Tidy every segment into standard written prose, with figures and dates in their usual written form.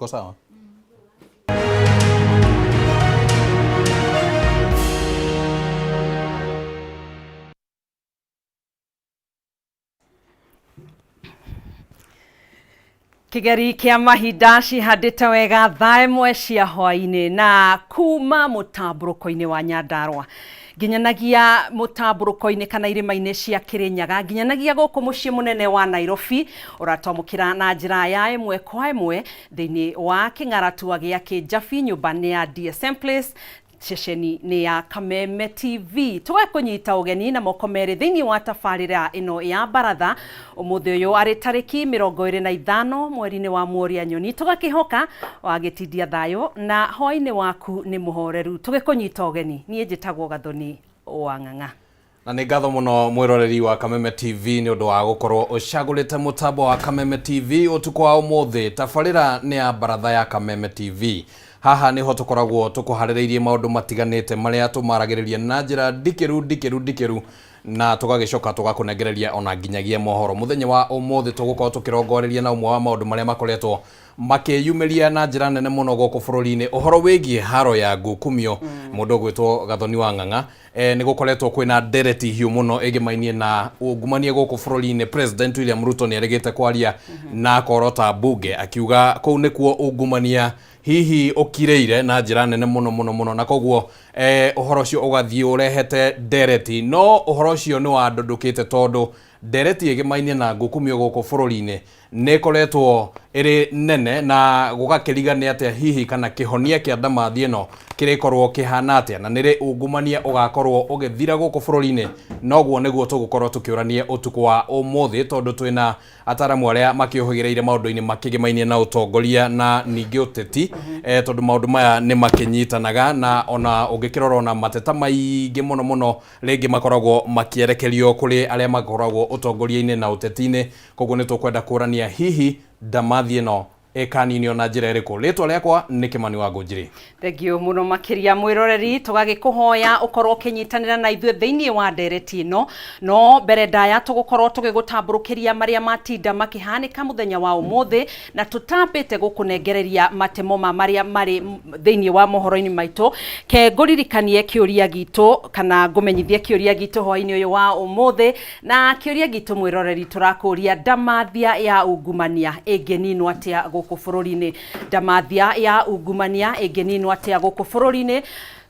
Tuko sawa? Kĩgeri kĩa mahinda cihandĩte wega thaa ĩmwe cia hwainĩ na kuma mũtambũrũko-inĩ wa Nyandarũa nginyanagia mũtambũrũko-inĩ kana irĩma-inĩ cia Kĩrĩnyaga nginyanagia gũkũ mũciĩ mũnene wa Nairobi ũratwamũkĩra na njĩra ya ĩmwe kwa ĩmwe thĩinĩ wa kĩng'aratua gĩa Kĩnjabi nyũmba nĩ ya DSM Place ceceni nĩ ya Kameme TV. Tũgakũnyita ũgeni na moko merĩ thĩinĩ wa tabarĩra ĩno ya baratha ũmũthĩ ũyũ arĩ tarĩki 25 mweri-inĩ wa Mworia Nyoni. Tũgakĩhoka wagĩtindia thayũ na hwainĩ waku nĩ mũhoreru. Tũgĩkũnyita ũgeni, niĩ njĩtagwo Gathoni wa Ng'ang'a. Na nĩ ngatho mũno mwĩroreri wa Kameme TV nĩ ũndũ wa gũkorwo ũcagũrĩte mũtambo wa Kameme TV ũtukũ wa ũmũthĩ. Tabarĩra nĩ ya baratha ya Kameme TV. Haha nĩho tũkoragwo tũkũharĩrĩirie maũndũ matiganĩte marĩa tũmaragĩrĩria na njĩra ndikĩru ndikĩru ndikĩru na tũgagĩcoka tũgakũnengereria ona nginyagia mohoro. Mũthenya wa ũmũthĩ tũgũkorwo tũkĩrongoreria na ũmwe wa maũndũ marĩa makoretwo makĩyumĩria na njĩra nene mũno gũkũ bũrũri-inĩ ũhoro wĩgiĩ haro ya ngukumio mũndũ ũgwĩtwo Gathoni wa Ng'ang'a. Nĩ gũkoretwo kwĩna ndereti hiũ mũno ĩgĩmainie na ungumania gũkũ bũrũri-inĩ. President William Ruto nĩ erĩgĩte kwaria na akorota mbunge akiuga kũu nĩkuo ungumania hihi ũkirĩire na njĩra nene mũno mũno mũno, na koguo ũhoro ũcio ũgathiĩ ũrehete ndereti. No ũhoro ũcio nĩ wandũndũkĩte tondũ ndereti ĩgĩmainie na ngukumio gũkũ bũrũri-inĩ nĩ ĩkoretwo ĩrĩ nene na gũgakĩriga nĩ atĩa hihi kana kĩhonia kĩa ndamathi ĩno kĩrĩkorwo kĩhana atĩa na nĩrĩ ungumania ũgakorwo ũgĩthira gũkũ bũrũri-inĩ. Noguo nĩguo tũgũkorwo tũkĩũrania ũtukũ wa ũmũthĩ tondũ twĩna ataramu arĩa makĩũhĩgĩrĩire maũndũ-inĩ makĩgĩmainie na ũtongoria na ningĩ ũteti, tondũ maũndũ maya nĩ makĩnyitanaga na ona ũngĩkĩrora ona mateta maingĩ mũno mũno rĩngĩ makoragwo makĩerekerio kũrĩ arĩa makoragwo ũtongoria-inĩ na ũteti-inĩ. Koguo nĩ tũkwenda kũrania hihi ndamathi ĩno ĩkaninio na njĩra ĩrĩkũ. Rĩtwa rĩakwa nĩ Kĩmani wa Ngũnjiri. Thengiũ mũno makĩria mwĩroreri, tũgagĩkũhoya ũkorwo ũkĩnyitanĩra na ithuĩ thĩinĩ wa ndereti ĩno. No mbere ndaya tũgũkorwo tũgĩgũtambũrũkĩria marĩa matinda makĩhanĩka mũthenya wa ũmũthĩ, na tũtambĩte gũkũnengereria matemo ma marĩa marĩ thĩinĩ wa mohoro-inĩ maitũ. Ke ngũririkanie kĩũria gitũ kana ngũmenyithie kĩũria gitũ hwainĩ ũyũ wa ũmũthĩ. Na kĩũria gitũ mwĩroreri tũrakũria, ndamathia ya ungumania ĩngĩninwo atĩa gũkũ bũrũri-inĩ? Ndamathia ya ungumania ĩngĩninwo atĩa gũkũ bũrũri-inĩ?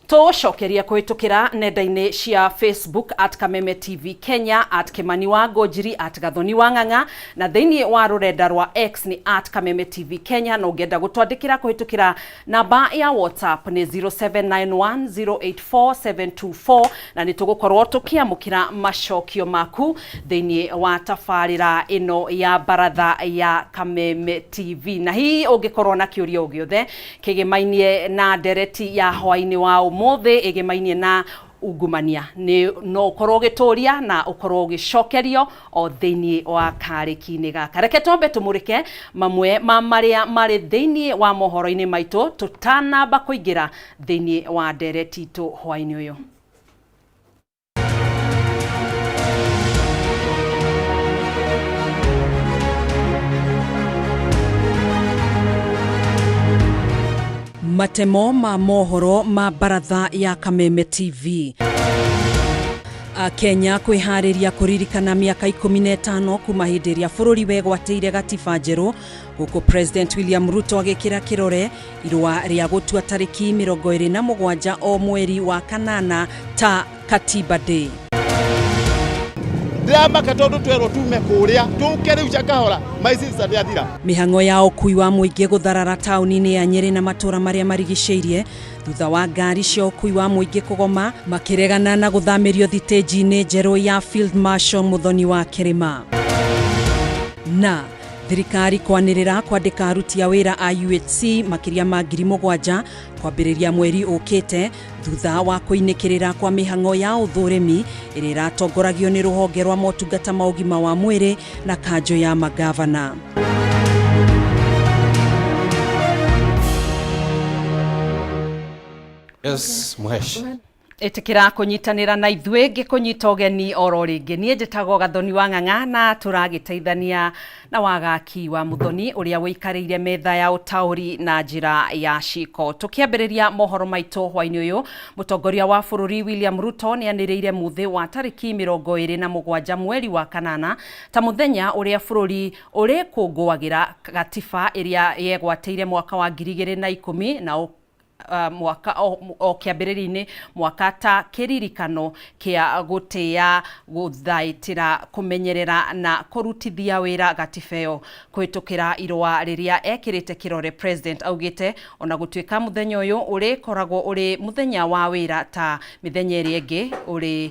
Tũcokerie kũhĩtũkĩra nenda-inĩ cia Facebook at Kameme TV Kenya, at Kĩmani wa Ngũnjiri, at Gathoni wa Ng'ang'a, na thĩinĩ wa rũrenda rwa X nĩ at Kameme TV Kenya. Na ũngĩenda gũtwandĩkĩra kũhĩtũkĩra namba ya WhatsApp nĩ 0791084724, na nĩ tũgũkorwo tũkĩamũkĩra macokio maku thĩinĩ wa tabarĩra ĩno ya baratha ya Kameme TV. Na hihi ũngĩkorwo na kĩũria o gĩothe kĩgĩmainie na ndereti ya hwainĩ wa ũmũthĩ ĩgĩmainie na ungumania, nĩ no ũkorwo ũgĩtũria na ũkorwo ũgĩcokerio o thĩinĩ wa karĩki-inĩ gaka. Reke twambe tũmũrĩke mamwe ma marĩa marĩ thĩinĩ wa mohoro-inĩ maitũ tũtanamba kũingĩra thĩinĩ wa ndereti itũ hwainĩ ũyũ. Matemo ma mohoro ma baratha ya Kameme TV. Kenya kwĩharĩria kũririkana mĩaka 15 kuma hĩndĩ ĩrĩa bũrũri wegwatĩire gatiba njerũ, gũkũ President William Ruto agĩkĩra kĩrore irũa rĩa gũtua tarĩki 27 o mweri wa kanana ta Katiba Day. Ndiramaka tondu twerwo tume kuria tuke riu Shakahola, my sister ndiathira. Mĩhang'o ya ũkui wa mũingĩ gũtharara taũni-inĩ ya Nyĩrĩ na matũũra marĩa marigicĩirie thutha wa ngari cia ũkui wa mũingĩ kũgoma makĩregana na gũthamĩrio thitĩnji-inĩ njerũ ya Field Marshal Muthoni wa Kĩrĩma. Na thirikari kwanĩrĩra kwandĩka aruti a wĩra a UHC makĩria ma 7,000 kwambĩrĩria mweri ũkĩte thutha wa kũinĩkĩrĩra kwa mĩhang'o ya ũthũrĩmi ĩrĩa ĩratongoragio nĩ rũhonge rwa motungata ma ũgima wa mwĩrĩ na kanjũ ya magavana. Yes, Muhesh. Ĩtĩkĩra kũnyitanĩra na ithuĩ ngĩkũnyita ũgeni oro rĩngĩ. Niĩ njĩtagwo Gathoni wa Ng'ang'a na tũragĩteithania na Wagaki wa Muthoni ũrĩa ũikarĩire metha ya ũtaũri na njĩra ya ciko. Tũkĩambĩrĩria mohoro maitũ hwainĩ ũyũ, mũtongoria wa bũrũri William Ruto nĩanĩrĩire mũthĩ wa tarĩki 27 mweri wa kanana ta mũthenya ũrĩa bũrũri ũrĩkũngũagĩra gatiba ĩrĩa yegwatĩire mwaka wa 2010 na mwaka o kĩambĩrĩria-inĩ mwaka ta kĩririkano kĩa gũtĩa gũthaitĩra kũmenyerera na kũrutithia wĩra gatiba ĩyo. Kũhĩtũkĩra irũa rĩrĩa ekĩrĩte kĩrore, President augĩte ona gũtuĩka mũthenya ũyũ ũrĩkoragwo ũrĩ mũthenya wa wĩra ta mĩthenya ĩrĩa ĩngĩ, ũrĩ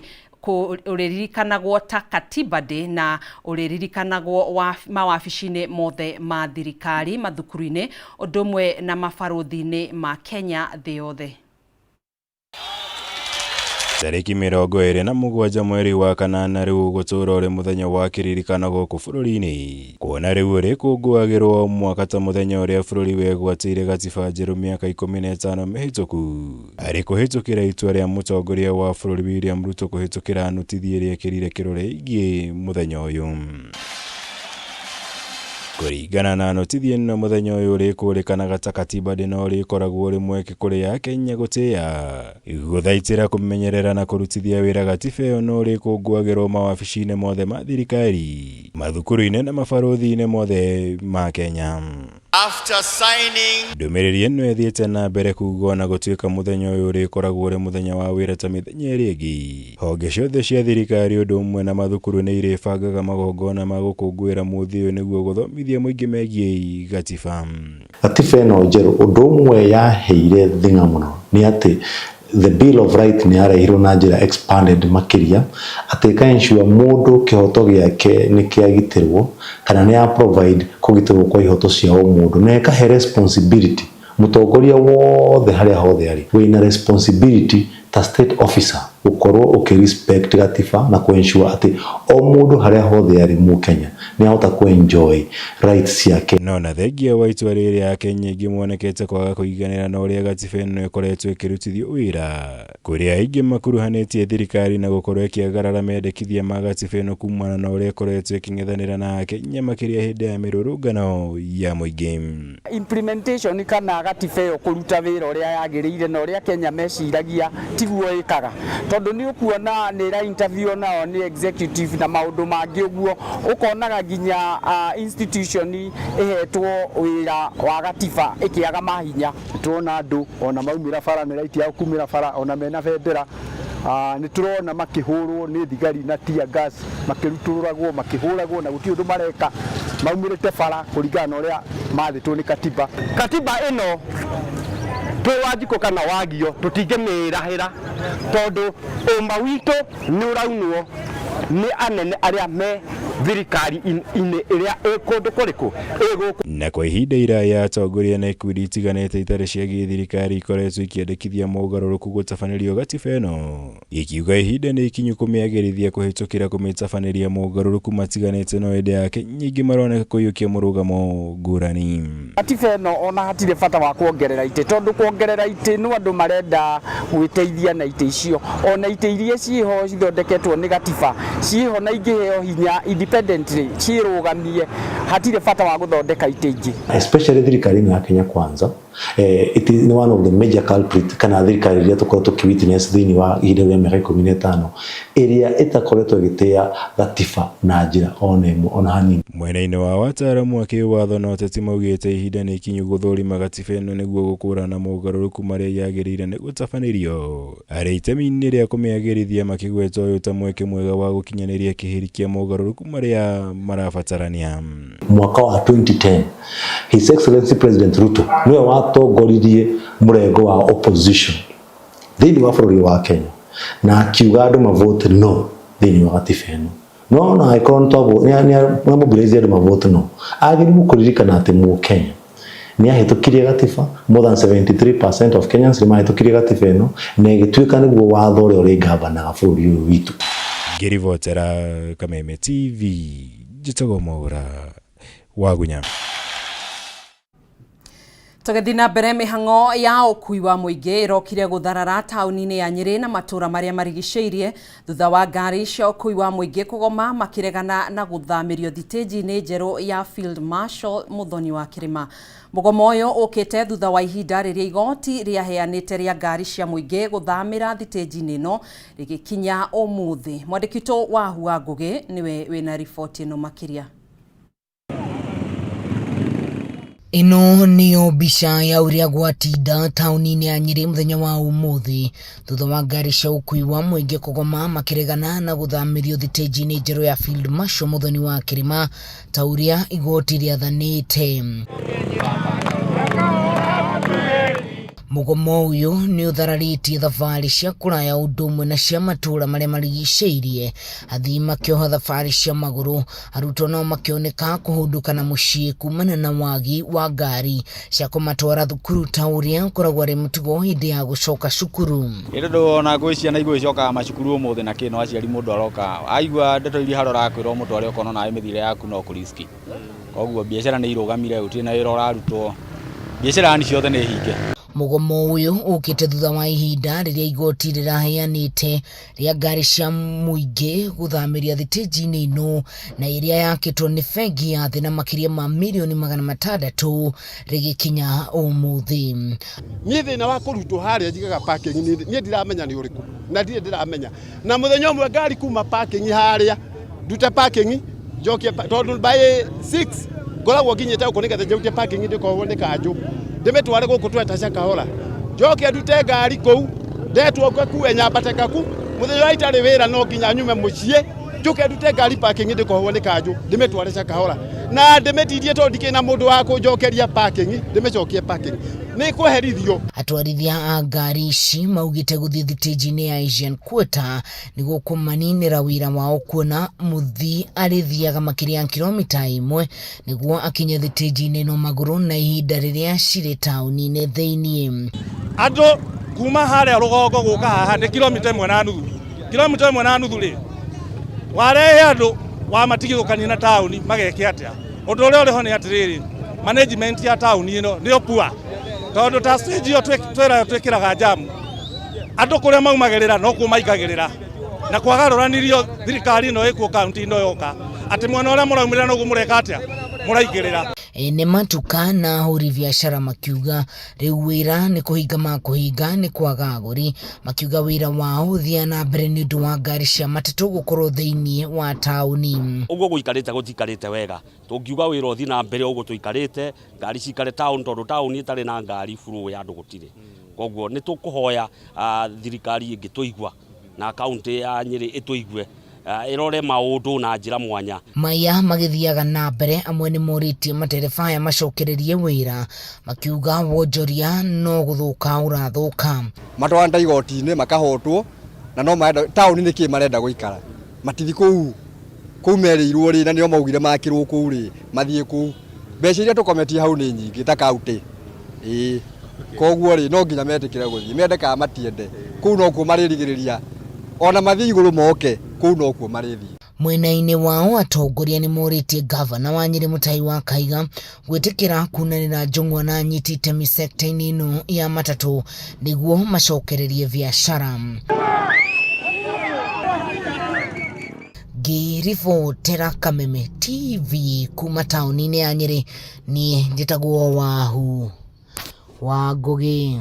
ũrĩririkanagwo ta Katiba Day na ũrĩririkanagwo mawabici-inĩ mothe ma thirikari, mathukuru-inĩ, ũndũ ũmwe na mabarũthi-inĩ ma Kenya thĩ yothe. Tarĩki 27 mweri wa kanana rĩu ũgũtũũra ũrĩ mũthenya wa kĩririkano gũkũ bũrũri-inĩ, kuona rĩu ũrĩkũngũagĩrwo o mwaka ta mũthenya ũrĩa bũrũri wegwatĩire gatiba njerũ mĩaka 15 mĩhĩtũku. Arĩ kũhĩtũkĩra itua rĩa mũtongoria wa bũrũri William Ruto kũhĩtũkĩra nũtithi ĩrĩa ĩkĩrire kĩrore ĩgiĩ mũthenya ũyũ. Kũringana na nũtithi ĩno, mũthenya ũyũ ũrĩkũrĩkanaga ta Katiba Day na ũrĩkoragwo ũrĩ mweke kũrĩ Akenya gũtĩa, gũthaitĩra, kũmenyerera na kũrutithia wĩra gatiba ĩyo na ũrĩkũngũagĩrwo mawabici-inĩ mothe ma thirikari, mathukuru-inĩ na mabarũthi-inĩ mothe ma Kenya. After signing Ndũmĩrĩri ĩno ĩthiĩte na mbere kuga ona gũtuĩka mũthenya ũyũ ũrĩkoragwo ũrĩ mũthenya wa wĩra ta mĩthenya ĩrĩa ĩngĩ, honge ciothe cia thirikari ũndũ ũmwe na mathukuru nĩ irĩbangaga magongona ma gũkũngũĩra mũthĩ ũyũ nĩguo gũthomithia mũingĩ megiĩ gatiba. Gatiba ĩno njerũ ũndũ ũmwe yaheire thing'a mũno nĩ atĩ the Bill of Rights nĩ yarehirwo na njĩra expanded makĩria, atĩ ĩka ensure mũndũ kĩhoto gĩake nĩ kĩagitĩrwo kana nĩ ya provide kũgitĩrwo kwa ihoto cia ũmũndũ, na ĩkahe responsibility mũtongoria wothe harĩa hothe arĩ wĩna responsibility ta state officer gũkorwo ũkĩ respect gatiba na kũ ensure atĩ o mũndũ harĩa hothe arĩ mũkenya nĩ ahota kũ enjoy rights ciake. No na thengia wa itua rĩrĩ, Akenya aingĩ monekete kwaga kũiganĩra na ũrĩa gatiba ĩno ĩkoretwo ĩkĩrutithio wĩra, kũrĩa aingĩ makuruhanĩtie thirikari na gũkorwo ĩkĩagarara mendekithia ma gatiba ĩno kumana na ũrĩa ĩkoretwo ĩkĩng'ethanĩra na Akenya makĩria hĩndĩ ya mĩrũrũngano ya mũingĩ. Implementation kana gatiba ĩyo kũruta wĩra ũrĩa yagĩrĩire na ũrĩa Kenya meciragia tiguo ĩkaga, tondũ nĩ ũkuona nĩ ĩra interview nao nĩ executive na maũndũ mangĩ ũguo, ũkonaga nginya institution ĩhetwo wĩra wa gatiba ĩkĩaga mahinya. Nĩtũrona andũ ona maumĩra bara, nĩ right yao kumĩra bara ona mena bendera. Nĩ tũrona makĩhũrwo nĩ thigari na tear gas, makĩrutũrũragwo, makĩhũragwo na gũtirĩ ũndũ mareka, maumĩrĩte bara kũringana na ũrĩa mathĩtwo nĩ katiba. Katiba ĩno twĩ Wanjikũ kana Wagio tũtingĩmĩrahĩra, tondũ ũma witũ nĩ ũraunwo nĩ anene arĩa me thirikari-inĩ ĩrĩa ĩ kũndũ kũrĩkũ ĩ gũkũ. Na kwa ihinda iraya atongoria na ikundi itiganĩte itarĩ cia gĩthirikari ikoretwo ikĩendekithia mogarũrũku gũtabanĩrio gatiba ĩno, ikiuga ihinda nĩ ikinyu kũmĩagĩrithia kũhĩtũkĩra kũmĩtabanĩria mogarũrũku matiganĩte, no ĩndĩ Akenya aingĩ maroneka kũiyũkia mũrũgamo ngũrani. Gatiba ĩno ona hatirĩ bata wa kuongerera itĩ, tondũ kuongerera itĩ no andũ marenda gwĩteithia na itĩ icio. Ona itĩ iria ciĩho cithondeketwo nĩ gatiba ciĩho na ingĩheo hinya independently ciĩrũgamie, hatirĩ bata wa gũthondeka itĩ ingĩ. Especially thirikari ĩno ya Kenya Kwanza, it is one of the major culprit kana thirikari iria tũkoretwo tũkĩ witness thĩinĩ wa ihinda rĩa mĩaka 15 ĩrĩa ĩtakoretwo ĩgĩtĩa gatiba na njĩra ona ĩmwe ona hanini. Mwena-inĩ wa ataaramu a kĩwatho na ũteti maugĩte ihinda nĩ ikinyu gũthũrima gatiba ĩno nĩguo gũkũrana mogarũrũku marĩa yagĩrĩire nĩ gũtabanĩrio arĩ itemi-inĩ rĩa kũmĩagĩrithia, makĩgweta ũyũ ta mweke mwega wa gũkinyanĩria kĩhĩri kĩa mogarũrũku marĩa marabatarania. Mwaka wa 2010 His Excellency President Ruto niwe watongoririe mũrengo wa opposition thĩinĩ wa bũrũri wa Kenya na akiuga andũ mavote no thĩinĩ wa gatiba ĩno, no ona angĩkorwo nĩ mobilize andũ mavote no, agĩrĩirwo kũririkana atĩ mũkenya nĩ ahĩtũkirie gatiba, more than 73% of Kenyans nĩ mahĩtũkirie gatiba ĩno na ĩgĩtuĩka nĩguo watho ũrĩa ũrĩgavanaga bũrũri ũyũ witũ. Ngĩribotera Kameme TV, njĩtagwo Mwaũra Wagunya. Tũgĩthiĩ na mbere, mĩhang'o ya ũkui wa mũingĩ ĩrokire gũtharara taũni-inĩ ya Nyĩrĩ na matũũra marĩa marigicĩirie thutha wa ngari cia ũkui wa mũingĩ kũgoma makĩregana na gũthamĩrio thitĩnji-inĩ njerũ ya Field Marshal Muthoni wa Kĩrĩma. Mũgomo ũyũ ũkĩte thutha wa ihinda rĩrĩa igoti rĩaheanĩte rĩa ngari cia mũingĩ gũthamĩra thitĩnji-inĩ ĩno rĩgĩkinya ũmũthĩ. Mwandĩki witũ Wahu wa Ngũgĩ nĩwe wĩna riboti ĩno makĩria. Ĩno nĩyo mbica ya ũrĩa gwatinda taũni-inĩ ya Nyĩrĩ mũthenya wa ũmũthĩ thutha wa ngari cia ũkui wa mũingĩ kũgoma makĩregana na gũthamĩrio thitĩnji-inĩ njerũ ya Field Marshal Muthoni wa Kĩrĩma ta ũrĩa igoti rĩathanĩte. Mũgomo ũyũ nĩ ũthararĩtie thabarĩ cia kũraya ũndũ ũmwe na cia matũũra marĩa marigicĩirie, athii makĩoha thabarĩ cia magũrũ, arutwo nao makĩoneka kũhũndũka na mũciĩ kumana na wagi wa ngari cia kũmatwara thukuru ta ũrĩa ũkoragwo arĩ mũtugo hĩndĩ ya gũcoka cukuru. Ĩ tondũ ona gwĩ ciana igũgĩcokaga macukuru ũmũthĩ na kĩ, no aciari mũndũ aroka aigua ndeto iria harĩa ũrakwĩra ũmũtware ũkona onawe mĩthiĩre yaku no kũ risk. Koguo biacara nĩ irũgamire, gũtirĩ na wĩra ũrarutwo, biacara yani ciothe nĩ hinge. Mũgomo ũyũ ũkĩte thutha wa ihinda rĩrĩa igoti rĩraheanĩte rĩa ngari cia mũingĩ gũthamĩria thitĩnji-inĩ ĩno na ĩrĩa yakĩtwo nĩ bengi ya thĩ na makĩria ma mirioni 600 rĩgĩkinya ũmũthĩ. Niĩ thĩna wa kũrutwo harĩa njigaga parking niĩ ndiramenya nĩ ũrĩkũ na ndirĩ ndĩramenya. Na mũthenya ũmwe ngari kuma parking harĩa ndute parking njokie tondũ by 6 ngoragwo nginyĩte gũkũ nĩgetha njautie parking ndĩkohwo nĩ kanjũ ndĩmĩtware gũkũ tweta Shakahola njoke ndute ngari kũu ndetwo ngakue nyambate ngaku mũthenya ũrĩa itarĩ wĩra no nginya nyume mũciĩ njoke ndute ngari parking ndĩkohwo nĩ kanjũ ndĩmĩtware Shakahola na ndĩmĩtindie tondũ ndikĩrĩ na mũndũ wa kũnjokeria parking ndĩmĩcokie parking nĩ kweherithio. Atwarithia a ngari ici maugĩte gũthiĩ thitĩnji-inĩ ya Asian Quarter nĩguo kũmaninĩra wĩra wao kuona mũthii arĩthiaga makĩria ya kilomita 1 nĩguo akinye thitĩnji-inĩ ĩno magũrũ na ihinda rĩrĩa cirĩ taũni-inĩ thĩiniĩ. Andũ kuma harĩa rũgongo gũka haha nĩ kilomita 1.5. Kilomita 1.5 rĩ, warehe andũ wamatigithũkania na taũni mageke atĩa? Ũndũ ũrĩa ũrĩ ho nĩ atĩrĩrĩ, management ya taũni ĩno nĩyo poor, tondũ ta stage ĩyo twĩrayo twĩkĩraga jamu, andũ kũrĩa maumagĩrĩra nokuo maingagĩrĩra, na kwagarũranirio thirikari ĩno ĩkuo kaunti ĩno yoka atĩ mwena ũrĩa mũraumĩrĩra noguo mũreka atĩa, mũraingĩrĩra. Ene matuka na ahũri biacara makiuga rĩu wĩra nĩ kũhinga makũhinga nĩ kwaga agũri, makiuga wĩra wao ũthiaga na mbere nĩ ũndũ wa ngari cia matatũ gũkorwo thĩiniĩ wa taũni. Ũguo gũikarĩte gũtikarĩte wega, tũngiuga wĩra ũthiĩ na mbere ũguo tũikarĩte, ngari cikare taũni tondũ taũni ĩtarĩ na ngari flow ya andũ gũtirĩ. Koguo nĩ tũkũhoya thirikari ĩngĩtũigua na kaunti ya Nyĩrĩ ĩtũigue, ĩrore maũndũ na njĩra mwanya. Maya magĩthiaga na mbere, amwe nĩ morĩtie matereba aya macokererie wĩra makiuga wonjoria no gũthũka ũrathũka. Matwarana igoti-inĩ makahotwo na no marenda taũni nĩ kĩ marenda gũikara matithi kũu kũu merĩirwo rĩ na nĩo maugire makĩrwo kũu rĩ mathiĩ kũu mbeca iria tũkometie hau nĩ nyingĩ ta kaunti ĩĩ koguo rĩ no nginya metĩkĩre gũthiĩ mende kana matiende kũu nokuo marĩrigĩrĩria ona mathiĩ igũrũ moke kũu nokuo marĩthiĩ. Mwena-inĩ wao atongoria nĩ morĩtie gavana wa Nyĩrĩ Mutahi wa Kahiga gwĩtĩkĩra kunanĩra njũng'wa na anyiti itemi sekta-inĩ ĩno ya matatũ nĩguo macokererie biacara. Ngĩribotera Kameme TV kuma taũni-inĩ ya Nyĩrĩ, niĩ njĩtagwo Wahu wa Ngũgĩ.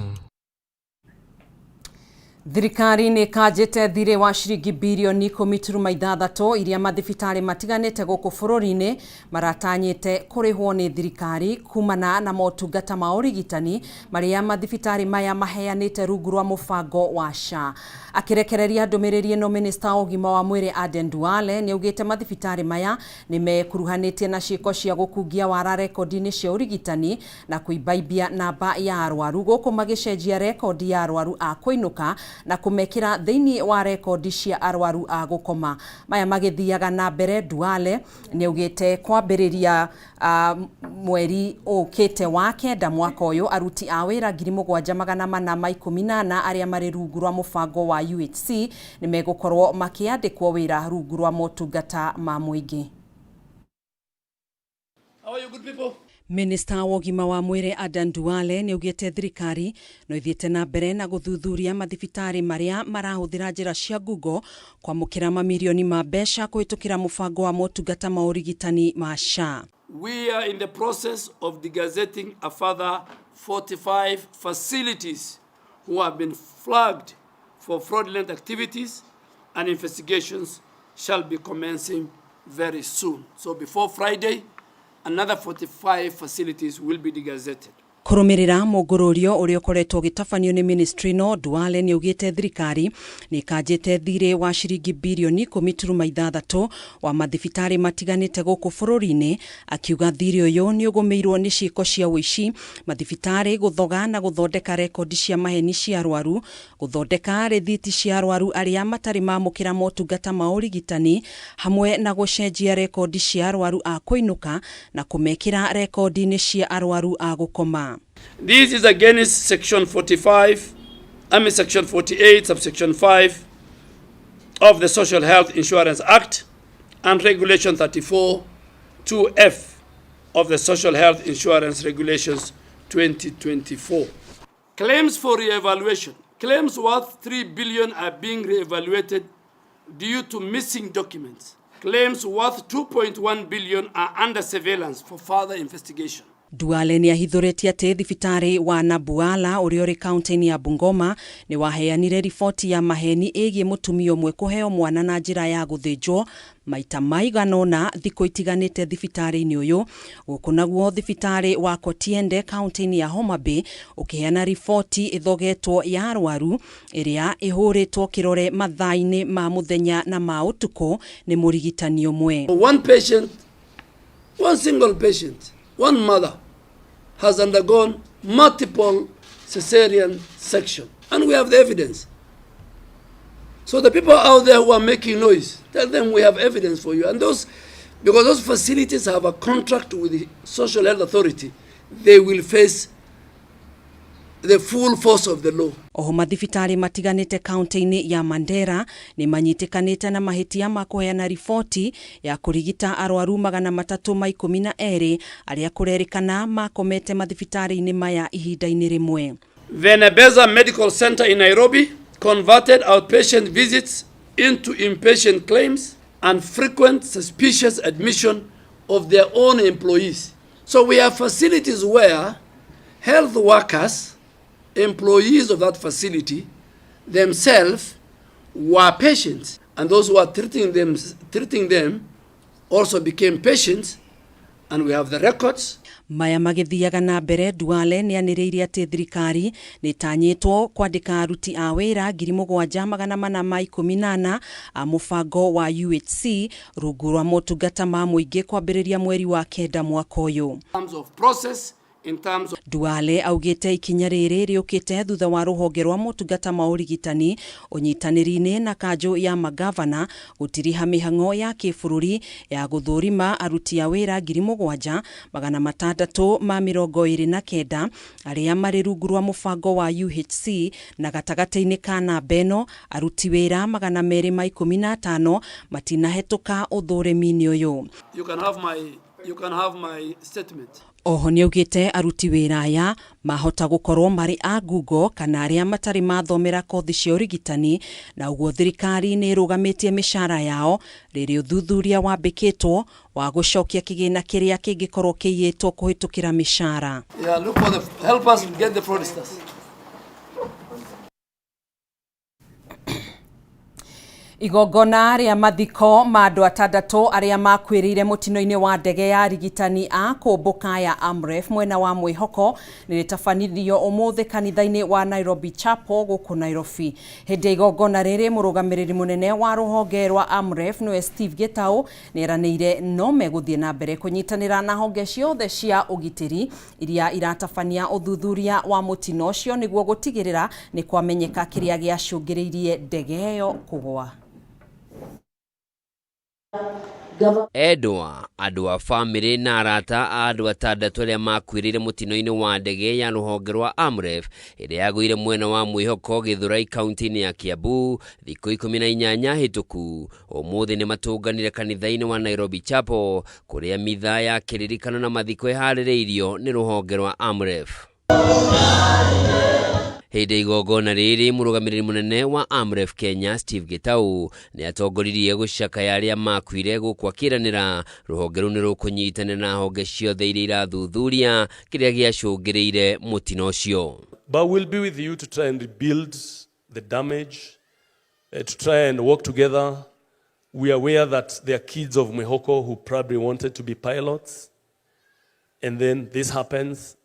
Thirikari nĩ ĩkanjĩte thirĩ wa ciringi birioni 10.6 iria mathibitarĩ matiganĩte gũkũ bũrũri-inĩ maratanyĩte kũrĩhwo nĩ thirikari kumana na motungata ma ũrigitani marĩa mathibitarĩ maya maheanĩte rungu rwa mũbango wa SHA. Akĩrekereria ndũmĩrĩri ĩno, Minista wa ũgima wa mwĩrĩ Aden Duale nĩ augĩte mathibitarĩ maya nĩ mekuruhanĩtie na ciĩko cia gũkungia wara rekondi-inĩ cia ũrigitani na kũimbaimbia namba ya arwaru gũkũ magĩcenjia rekondi ya arwaru a kũinũka na kũmekĩra thĩinĩ wa rekondi cia arwaru a gũkoma. Maya magĩthiaga na mbere, Duale nĩ augĩte kwambĩrĩria mweri ũkĩte wa 9 mwaka ũyũ aruti a wĩra 7414 arĩa marĩ rungu rwa mũbango wa UHC nĩ megũkorwo makĩandĩkwo wĩra rungu rwa motungata ma mũingĩ. How are you, good people? Minista wa ũgima wa mwĩrĩ Adan Duale nĩ augĩte thirikari no ĩthiĩte na mbere na gũthuthuria mathibitarĩ marĩa marahũthĩra njĩra cia ngungo kwamũkĩra mamirioni ma mbeca kũhĩtũkĩra mũbango wa motungata ma ũrigitani ma SHA. We are in the process of degazetting a further 45 facilities who have been flagged for fraudulent activities and investigations shall be commencing very soon. So before Friday, another 45 facilities will be degazetted. Kũrũmĩrĩra mũngũrũrio ũrĩa ũkoretwo ũgĩtabanio nĩ ministry no Duale nĩ augĩte thirikari nĩ ĩkanjĩte thirĩ wa ciringi birioni 10.6 wa mathibitarĩ matiganĩte gũkũ bũrũri-inĩ, akiuga thirĩ ũyũ nĩ ũgũmĩirwo nĩ ciĩko cia ũici, mathibitarĩ gũthoga na gũthondeka rekondi cia maheni cia arwaru, gũthondeka rĩthiti cia arwaru arĩa matarĩ mamũkĩra motungata ma ũrigitani, hamwe na gũcenjia rekondi cia arwaru a kũinũka na kũmekĩra rekondi-inĩ cia arwaru a gũkoma. This is against section 45, I mean section 48, subsection 5 of the Social Health Insurance Act and Regulation 34, 2F of the Social Health Insurance Regulations 2024. Claims for re-evaluation. Claims worth 3 billion are being re-evaluated due to missing documents. Claims worth 2.1 billion are under surveillance for further investigation. Duale nĩ ahithũrĩtie atĩ thibitarĩ wa Nabuala ũrĩa ũrĩ kaunti-inĩ ya Bungoma nĩ waheanire riboti ya maheni ĩgiĩ mũtumia ũmwe kũheo mwana na njĩra ya gũthĩnjwo maita maigana ũna thikũ itiganĩte thibitarĩ-inĩ ũyũ. Gũkũ naguo thibitarĩ wa Kotiende kaunti-inĩ ya Homa Bay ũkĩheana riboti ĩthogetwo ya arwaru ĩrĩa ĩhũrĩtwo kĩrore mathaa-inĩ ma mũthenya na ma ũtukũ nĩ mũrigitani ũmwe. One patient, one single patient, one mother has undergone multiple cesarean section, and we have the evidence. So the people out there who are making noise, tell them we have evidence for you. And those, because those facilities have a contract with the Social Health Authority, they will face the full force of the law. Oho mathibitarĩ matiganĩte kaunti-inĩ ya Mandera nĩ manyitĩkanĩte na mahĩtia ma kũheana riboti ya kũrigita arwaru 312 arĩa kũrerĩkana makomete mathibitarĩ-inĩ maya ihinda-inĩ rĩmwe. Venabeza Medical Center in Nairobi converted outpatient visits into inpatient claims and frequent suspicious admission of their own employees. So we have facilities where health workers, employees of that facility themselves were patients, and those who are treating them also became patients, and we have the records. Maya magĩthiaga na mbere, Duale nĩ anĩrĩire atĩ thirikari nĩ ĩtanyĩtwo kwandĩka aruti a wĩra 7414 a mũbango wa UHC rungu rwa motungata ma mũingĩ kwambĩrĩria mweri wa 9 mwaka ũyũ. In terms of process, in terms of Duale augĩte ikinya rĩrĩ rĩũkĩte thutha wa rũhonge rwa motungata ma ũrigitani ũnyitanĩri-inĩ na kanjũ ya magavana gũtiriha mĩhang'o ya kĩbũrũri ya gũthũrima aruti a wĩra 7629 arĩa marĩ rungu rwa mũbango wa UHC, na gatagatĩ-inĩ ka namba ĩno aruti wĩra 215 matinahetũka ũthũrimi-inĩ ũyũ. You can have my, you can have my statement. Oho nĩaugĩte aruti wĩra aya mahota gũkorwo marĩ a ngungo kana arĩa matarĩ mathomera kothi cia ũrigitani, na ũguo thirikari nĩ ĩrũgamĩtie mĩcara yao rĩrĩa ũthuthuria wambĩkĩtwo wa gũcokia kĩgĩna kĩrĩa kĩngĩkorwo kĩiyĩtwo kũhĩtũkĩra mĩcara. Yeah, look for the, help us get the fraudsters. Igongona rĩa mathiko ma andũ atandatũ arĩa makuĩrĩire mũtino-inĩ wa ndege ya arigitani a kũmbũka ya Amref mwena wa Mwĩhoko nĩ rĩtabanirio ũmũthĩ kanitha-inĩ wa Nairobi Chapel gũkũ Nairobi. Hĩndĩ ya igongona rĩrĩ, mũrũgamĩrĩri mũnene wa rũhonge rwa Amref nĩwe Steve Gitau nĩeranĩire no megũthiĩ na mbere kũnyitanĩra na honge ciothe cia ũgitĩri iria iratabania ũthuthuria wa mũtino ũcio nĩguo gũtigĩrĩra nĩ kwamenyeka kĩrĩa gĩacũngĩrĩirie ndege ĩyo kũgwa. Endwa andũ a bamĩrĩ na arata a andũ atandatũ arĩa makuĩrĩire mũtino-inĩ wa ndege ya rũhonge rwa Amref ĩrĩa yagũire mwena wa Mwĩhoko Gĩthũrai kaunti-inĩ ya Kiambu thikũ 18 hĩtũku ũmũthĩ nĩ matũnganire kanitha-inĩ wa Nairobi Chapel kũrĩa mitha ya kĩririkano na mathiko ĩharĩrĩirio nĩ rũhonge rwa Amref. Hĩndĩ igongona rĩrĩ mũrũgamĩrĩri mũnene wa Amref Kenya Steve Gitau nĩ atongoririe gũcakaya arĩa makuire gũkũ akĩranĩra rũhonge rũu nĩ rũkũnyitanĩra na honge ciothe iria irathuthuria kĩrĩa gĩacũngĩrĩire mũtino ũcio. But we'll be with you to try and rebuild the damage, to try and work together. We are aware that there are kids of Mwihoko who probably wanted to be pilots, and then this happens.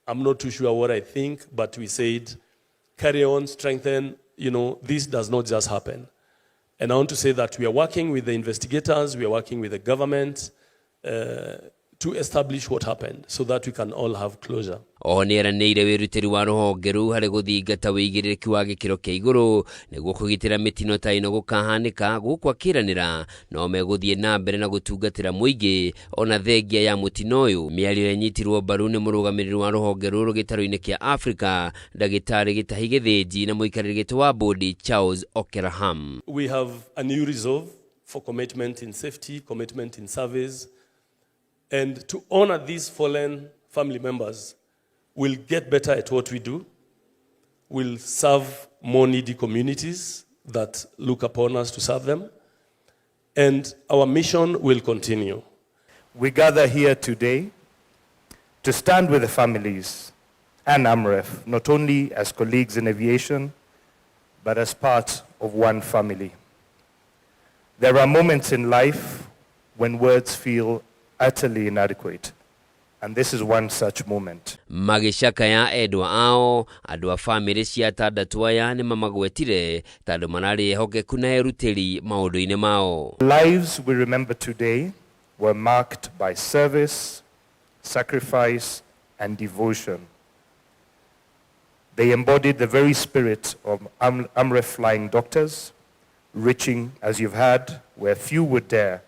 I'm not too sure what I think, but we said, carry on, strengthen. You know, this does not just happen. And I want to say that we are working with the investigators, we are working with the government to establish what happened so that we can all have closure. Oho nĩ eranĩire wĩrutĩri wa rũhonge rũu harĩ gũthingata wĩigĩrĩrĩki wa gĩkĩro kĩa igũrũ nĩguo kũgitĩra mĩtino ta ĩno gũkahanĩka gũkũ akĩranĩra no megũthiĩ na mbere na gũtungatĩra mũingĩ ona thengia ya mũtino ũyũ. Mĩario ĩnyitirwo mbaru nĩ mũrũgamĩrĩri wa rũhonge rũrũ gĩtarũ-inĩ kĩa Afrika ndagĩtarĩ Gĩtahi Gĩthĩnji na mũikarĩri gĩtĩ wa bodi Charles Okeraham. We have a new resolve for commitment in safety, commitment in service, and to honor these fallen family members. We'll get better at what we do. We'll serve more needy communities that look upon us to serve them. And our mission will continue. We gather here today to stand with the families and AMREF, not only as colleagues in aviation, but as part of one family. There are moments in life when words feel utterly inadequate, and this is one such moment. Magĩcakaya endwa ao andũ a bamĩrĩ cia atandatũ aya nĩ mamagwetire tondũ mararĩ ehokeku na erutĩri maũndũ-inĩ mao. Lives we remember today were marked by service, sacrifice, and devotion. They embodied the very spirit of AMREF flying doctors, reaching, as you've heard, where few would dare,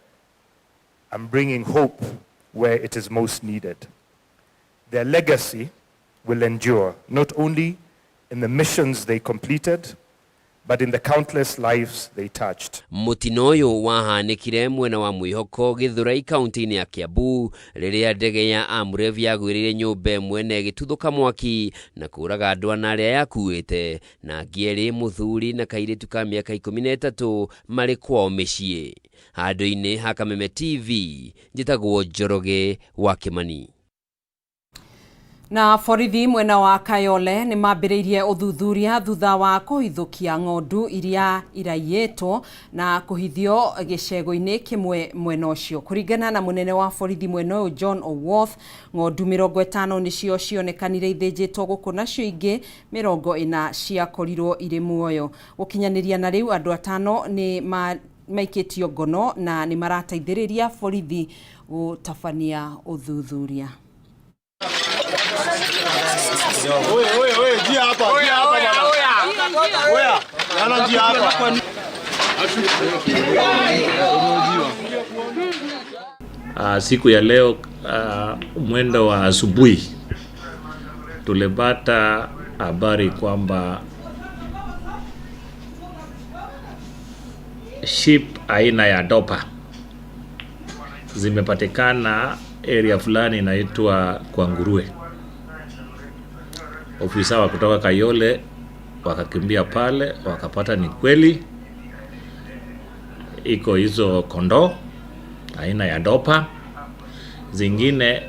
and bringing hope where it is most needed. Their legacy will endure, not only in the missions they completed, but in the countless lives they touched. Mũtino ũyũ wahanĩkire mwena wa Mwĩhoko Gĩthũrai kaunti-inĩ ya Kiambu rĩrĩa ndege ya Amref yagwĩrĩire nyũmba ĩmwe na ĩgĩtuthũka mwaki na kũraga andũ ana arĩa yakuĩte na angĩ erĩ mũthuri na kairĩtu ka mĩaka 13 marĩ kwao mĩciĩ. Handũ-inĩ ha Kameme TV njĩtagwo Njoroge wa Kĩmani. Na borithi mwena wa Kayole nĩ mambĩrĩirie ũthuthuria thutha wa kũhithũkia ng'ondu iria iraiyĩtwo na kũhithio gĩcego-inĩ kĩmwe mwena ũcio. Kũringana na mũnene wa borithi mwena ũyũ John Owoth, ng'ondu 50 nĩcio cionekanire ithĩnjĩtwo gũkũ nacio ingĩ 40 ciakorirwo irĩ muoyo. Gũkinyanĩria na rĩu andũ 5 nĩ maikĩtio ngono na nĩ marateithĩrĩria borithi gũtabania ũthuthuria. Siku ya leo mwendo wa asubuhi tulipata habari kwamba ship aina ya Dopa zimepatikana area fulani inaitwa kwa Nguruwe. Ofisa wa kutoka Kayole wakakimbia pale, wakapata ni kweli iko hizo kondoo aina ya Dopa, zingine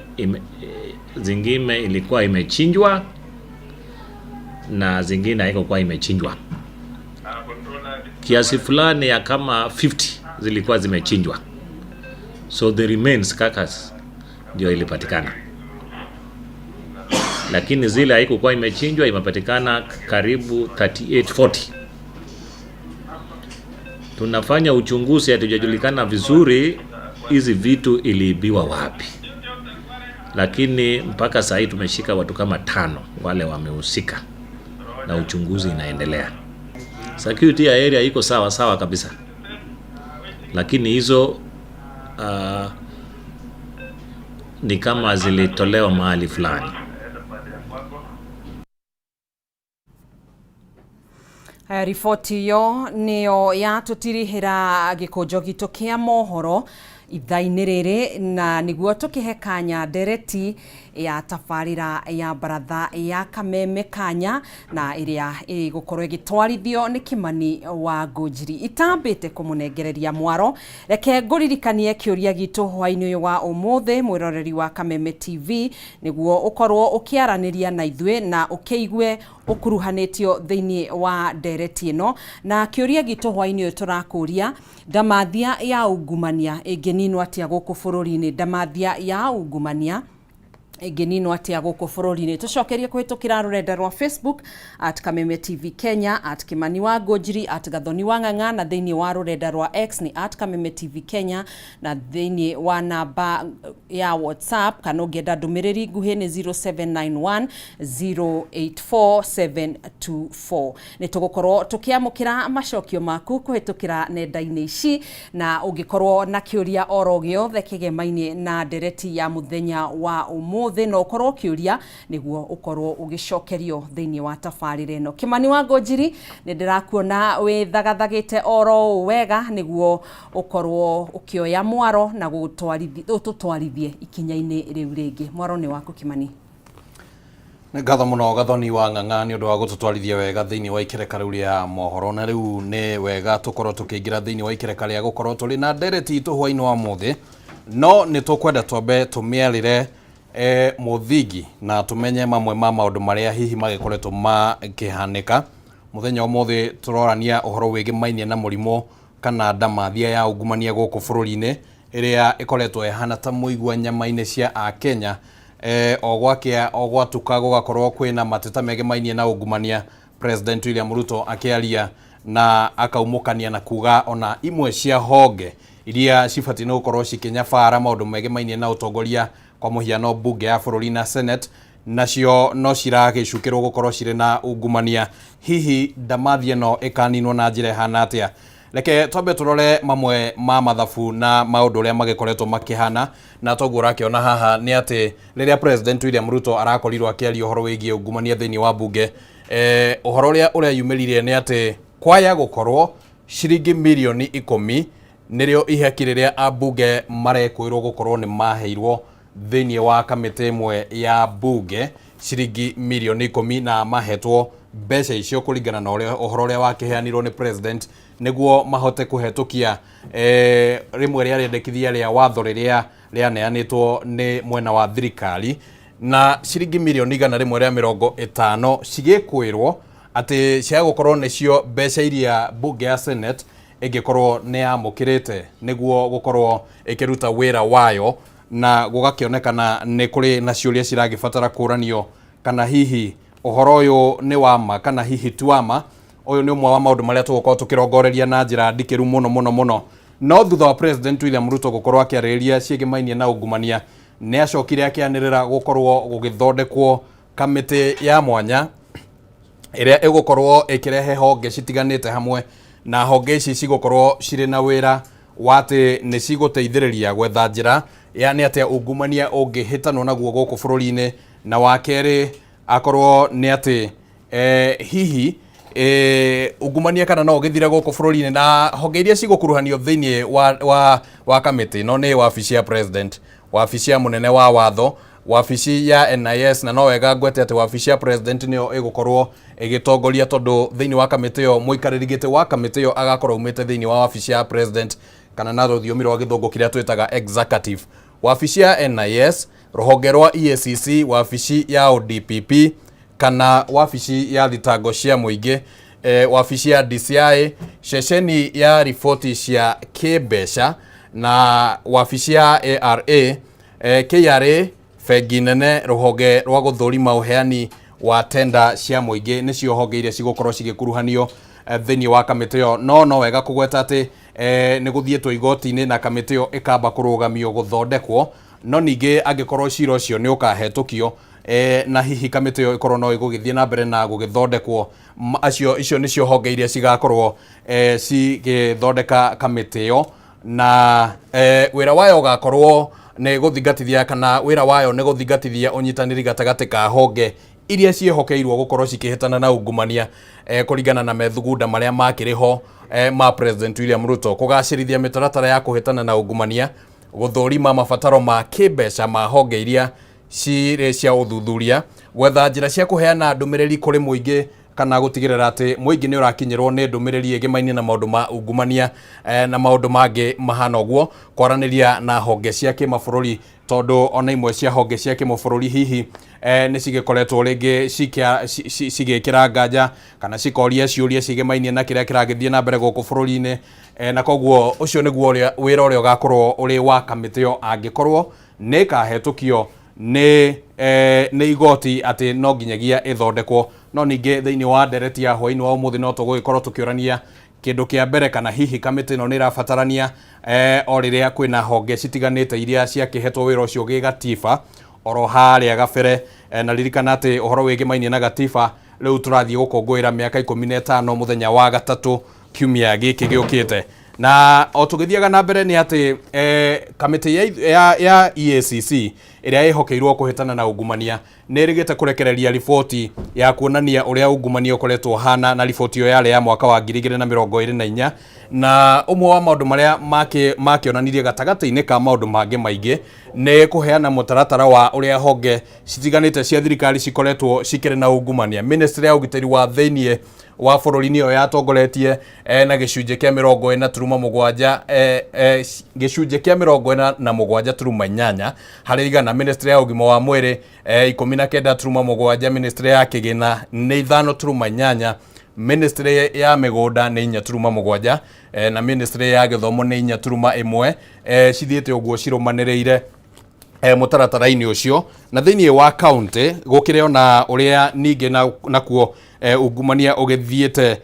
ilikuwa imechinjwa na zingine haikuwa imechinjwa. Kiasi fulani ya kama 50 zilikuwa zimechinjwa, so the remains carcass ndio ilipatikana, lakini zile haikuwa imechinjwa imepatikana karibu 38-40. Tunafanya uchunguzi, hatujajulikana vizuri hizi vitu iliibiwa wapi, lakini mpaka saa hii tumeshika watu kama 5 wale wamehusika na uchunguzi inaendelea. Security ya area iko sawa sawa kabisa, lakini hizo ni kama zilitolewa mahali fulani. Haya, riboti iyo niyo yatutirihira gikunjo gitu kia mohoro ithaa-inĩ rĩrĩ, na nĩguo tũkĩhe kanya ndereti ya tabarĩra ya baratha ya Kameme kanya, na ĩrĩa ĩgũkorwo ĩgĩtwarithio nĩ Kimani wa Ngũnjiri. Itambĩte kũmũnengereria mwaro, reke ngũririkanie kĩũria gitũ hwaĩ-inĩ ũyũ wa ũmũthĩ, mwĩroreri wa Kameme TV, nĩguo ũkorwo ũkĩaranĩria na ithuĩ na ũkĩigue ũkuruhanĩtio thĩinĩ wa ndereti ĩno. Na kĩũria gitũ hwaĩ-inĩ ũyũ tũrakũria, ndamathia ya ungumania ĩngĩninwo atĩa gũkũ bũrũri-inĩ? Ndamathia ya ungumania ĩngĩninwo atĩa gũkũ bũrũri-inĩ? Tũcokerie kũhĩtũkĩra rũrenda rwa Facebook at Kameme TV Kenya, at Kimani wa Ngũnjiri, at Gathoni wa Ng'ang'a, na thĩinĩ wa rũrenda rwa X nĩ at Kameme TV Kenya, na thĩinĩ wa namba ya WhatsApp kana ũngĩenda ndũmĩrĩri nguhĩ nĩ 0791 084724. Nĩ tũgũkorwo tũkĩamũkĩra macokio maku kũhĩtũkĩra nenda-inĩ ici, na ũngĩkorwo na kĩũria oro gĩothe kĩgemaine na ndereti ya mũthenya wa ũmũthĩ, no ũkorwo ũkĩũria nĩguo ũkorwo ũgĩcokerio thĩinĩ wa tabarĩra ĩno. Kimani wa Ngũnjiri, nĩ ndĩrakuona wĩthagathagĩte oro ũũ wega nĩguo ũkorwo ũkĩoya mwaro na ũtũtwarithie ikinya-inĩ rĩu rĩngĩ. Mwaro nĩ waku, Kimani. Nĩ ngatho mũno, Gathoni wa Ng'ang'a, nĩ ũndũ wa gũtũtwarithia wega thĩinĩ wa ikereka rĩu rĩa mohoro. Na rĩu nĩ wega tũkorwo tũkĩingĩra thĩinĩ wa ikereka rĩa gũkorwo tũrĩ na ndereti itũ hwaĩ-inĩ wa ũmũthĩ, no nĩ tũkwenda twambe tũmĩarĩre mũthingi na tũmenye mamwe ma maũndũ marĩa hihi magĩkoretwo makĩhanĩka mũthenya ũmũthĩ. Tũrorania ũhoro wĩgĩmainie na mũrimũ kana ndamathia ya ungumania gũkũ bũrũri-inĩ, ĩrĩa ĩkoretwo ĩhana ta mũigua nyama-inĩ cia Akenya. O gwakĩa o gwatuka gũgakorwo kwĩna mateta megemainie na ungumania. President William Ruto akĩaria na akaumũkania na kuga ona imwe cia honge iria cibatiĩ nĩ gũkorwo cikĩnyabara maũndũ megemainie na ũtongoria, kwa mũhiano bunge ya bũrũri na Senate, nacio no ciragĩcukĩrwo gũkorwo cirĩ na ungumania. Hihi ndamathia ĩno ĩkaninwo na njĩra ĩhana atĩa? Reke twambe tũrore mamwe ma mathabu na maũndũ ũrĩa magĩkoretwo makĩhana. Na toguo ũrakĩona haha nĩ atĩ rĩrĩa President William Ruto arakorirwo akĩaria ũhoro wĩgiĩ ungumania thĩinĩ wa bunge, ũhoro ũrĩa ũreyumĩririe nĩ atĩ kwaya gũkorwo ciringi mirioni 10 nĩrĩo ihaki rĩrĩa ambunge marekwĩrwo gũkorwo nĩ maheirwo thĩinĩ wa kamĩtĩ ĩmwe ya bunge, ciringi mirioni 10, na mahetwo mbeca icio kũringana na ũrĩa ũhoro ũrĩa wakĩheanirwo nĩ president nĩguo mahote kũhetũkia rĩmwe rĩa rĩendekithia rĩa watho rĩrĩa rĩaneanĩtwo nĩ mwena wa thirikari. Na ciringi mirioni 150 cigĩkwĩrwo atĩ cia gũkorwo nĩcio mbeca iria bunge ya Senate ĩngĩkorwo nĩ yamũkĩrĩte nĩguo gũkorwo ĩkĩruta wĩra wayo. Na gũgakĩonekana nĩ kũrĩ na ciũria ciragĩbatara kũranio kana hihi ũhoro ũyũ nĩ wa ma kana hihi ti wa ma. Ũyũ nĩ ũmwe wa maũndũ marĩa tũgũkorwo tũkĩrongoreria na njĩra ndikĩru mũno mũno mũno. No thutha wa President William Ruto gũkorwo akĩarĩrĩria ciĩgĩmainie na ungumania, nĩ acokire akĩanĩrĩra gũkorwo gũgĩthondekwo kamĩtĩ ya mwanya ĩrĩa ĩgũkorwo ĩkĩrehe honge citiganĩte hamwe, na honge ici cigũkorwo cirĩ na wĩra wa atĩ nĩ cigũteithĩrĩria gwetha njĩra ya nĩ atĩa ungumania ũngĩhĩtanwo naguo gũkũ bũrũri-inĩ. Na wa kerĩ akorwo nĩ atĩ hihi ungumania kana no ũgĩthire gũkũ bũrũri-inĩ. Na honge iria cigũkuruhanio thĩinĩ wa kamĩtĩ ĩno nĩ wabici ya president, wabici ya mũnene wa watho, wabici ya NIS. Na no wega ngwete atĩ wabici ya president nĩyo ĩgũkorwo ĩgĩtongoria, tondũ thĩinĩ wa kamĩtĩ ĩyo mũikarĩri gĩtĩ wa kamĩtĩ ĩyo agakorwo aumĩte thĩinĩ wa wabici ya president, kana na rũthiomi rwa gĩthũngũ kĩrĩa twĩtaga executive. Wabici ya NIS, rũhonge rwa EACC, wabici ya ODPP kana wabici ya thitango cia mũingĩ, wabici ya DCI, ceceni ya riboti cia kĩmbeca, na wabici ya ARA, KRA, bengi nene, rũhonge rwa gũthũrima ũheani wa tenda cia mũingĩ. Nĩcio honge iria cigũkorwo cigĩkuruhanio thĩinĩ wa kamĩtĩ ĩyo. No wega kũgweta atĩ nĩ gũthiĩtwo igoti-inĩ na kamĩtĩ ĩyo ĩkamba kũrũgamio gũthondekwo. No ningĩ angĩkorwo cira ũcio nĩ ũkahetũkio na hihi kamĩtĩ ĩyo ĩkorwo no ĩgũgĩthiĩ na mbere na gũgĩthondekwo, acio icio nĩcio honge iria cigakorwo cigĩthondeka kamĩtĩ ĩyo. Na wĩra wayo ũgakorwo nĩ gũthingatithia kana wĩra wayo nĩ gũthingatithia ũnyitanĩri gatagatĩ ka honge iria ciĩhokeirwo gũkorwo cikĩhĩtana na ungumania kũringana na methugunda marĩa makĩrĩ ho ma President William Ruto, kũgacĩrithia mĩtaratara ya kũhĩtana na ungumania, gũthũrima mabataro ma kĩmbeca ma honge iria cirĩ cia ũthuthuria, gwetha njĩra cia kũheana ndũmĩrĩri kũrĩ mũingĩ kana gũtigĩrĩra atĩ mũingĩ nĩ ũrakinyĩrwo nĩ ndũmĩrĩri ĩgĩmainie na maũndũ ma ungumania na maũndũ mangĩ mahana ũguo, kwaranĩria na honge cia kĩmabũrũri tondũ ona imwe cia honge cia kĩmabũrũri hihi nĩ cigĩkoretwo rĩngĩ cigĩkĩra nganja kana cikoria ciũria cigĩmainie na kĩrĩa kĩragĩthiĩ na mbere gũkũ bũrũri-inĩ, na koguo ũcio nĩguo wĩra ũrĩa ũgakorwo ũrĩ wa kamĩtĩ ĩyo angĩkorwo nĩ ĩkahetũkio nĩ igoti atĩ no nginyagia ĩthondekwo. No ningĩ thĩinĩ wa ndereti ya hwaĩ-inĩ wa ũmũthĩ no tũgũgĩkorwo tũkĩũrania kĩndũ kĩa mbere kana hihi kamĩtĩ ĩno nĩ ĩrabatarania o rĩrĩa kwĩna honge citiganĩte iria ciakĩhetwo wĩra ũcio gĩgatiba oro harĩa gabere, na ririkana atĩ ũhoro wĩgĩmainie na gatiba rĩu tũrathiĩ gũkũngũĩra mĩaka 15 mũthenya wa gatatũ kiumia gĩkĩ gĩũkĩte. Na o tũgĩthiaga na mbere nĩ atĩ kamĩtĩ ya EACC ĩrĩa ĩhokeirwo kũhĩtana na ungumania nĩ ĩrĩgĩte kũrekereria riboti ya kuonania ũrĩa ungumania ũkoretwo ũhana, na riboti ĩyo yarĩ ya mwaka wa 2024, na ũmwe wa maũndũ marĩa makĩonanirie gatagatĩ-inĩ ka maũndũ mangĩ maingĩ nĩ kũheana mũtaratara wa ũrĩa honge citiganĩte cia thirikari cikoretwo cikĩrĩ na ungumania. Ministry ya ũgitĩri wa thĩiniĩ wa bũrũri nĩyo yatongoretie na gĩcunjĩ kĩa 47, gĩcunjĩ kĩa 47.8 harĩ igana. Ministry ya ũgima wa mwĩrĩ 19.7, ministry ya kĩgĩna nĩ 5.8, ministry ya mĩgũnda nĩ 4.7, na ministry ya gĩthomo nĩ 4.1, cithiĩte ũguo cirũmanĩrĩire mũtaratara-inĩ ũcio. Na thĩinĩ wa county gũkĩrĩ ona ũrĩa ningĩ nakuo ungumania ũgĩthiĩte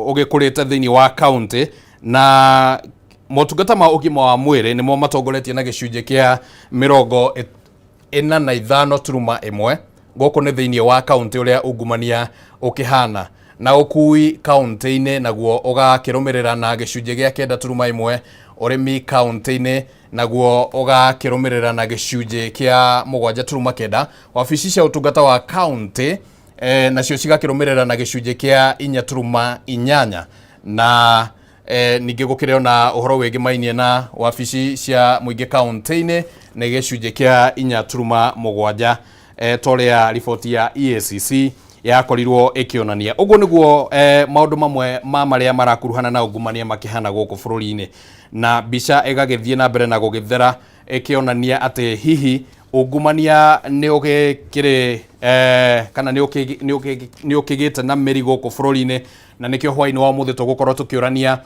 ũgĩkũrĩte thĩinĩ wa county, na motungata ma ũgima wa mwĩrĩ nĩmo matongoretie na gĩcunjĩ kĩa 45.1. Gũkũ nĩ thĩinĩ wa county ũrĩa ungumania ũkĩhana, na ũkui kaunti-inĩ naguo ũgakĩrũmĩrĩra na gĩcunjĩ gĩa 9.1, ũrĩmi kaunti-inĩ naguo ũgakĩrũmĩrĩra na gĩcunjĩ kĩa 7.9, wabici cia ũtungata wa kaunti nacio cigakĩrũmĩrĩra na gĩcunjĩ kĩa 4.8, na ningĩ gũkĩrĩ ona ũhoro wĩgĩmainie na wabici cia mũingĩ kaunti-inĩ nĩ gĩcunjĩ kĩa 4.7, ta ũrĩa riboti ya EACC yakorirwo ĩkĩonania. Ũguo nĩguo maũndũ mamwe ma marĩa marakuruhana na ungumania makĩhana gũkũ bũrũri-inĩ, na mbica ĩgagĩthiĩ na mbere na gũgĩthera ĩkĩonania atĩ hihi ungumania nĩ ũgĩkĩrĩ kana nĩ ũkĩgĩte na mĩri gũkũ bũrũri-inĩ, na nĩkĩo hwaĩ-inĩ wa ũmũthĩ tũgũkorwo tũkĩũrania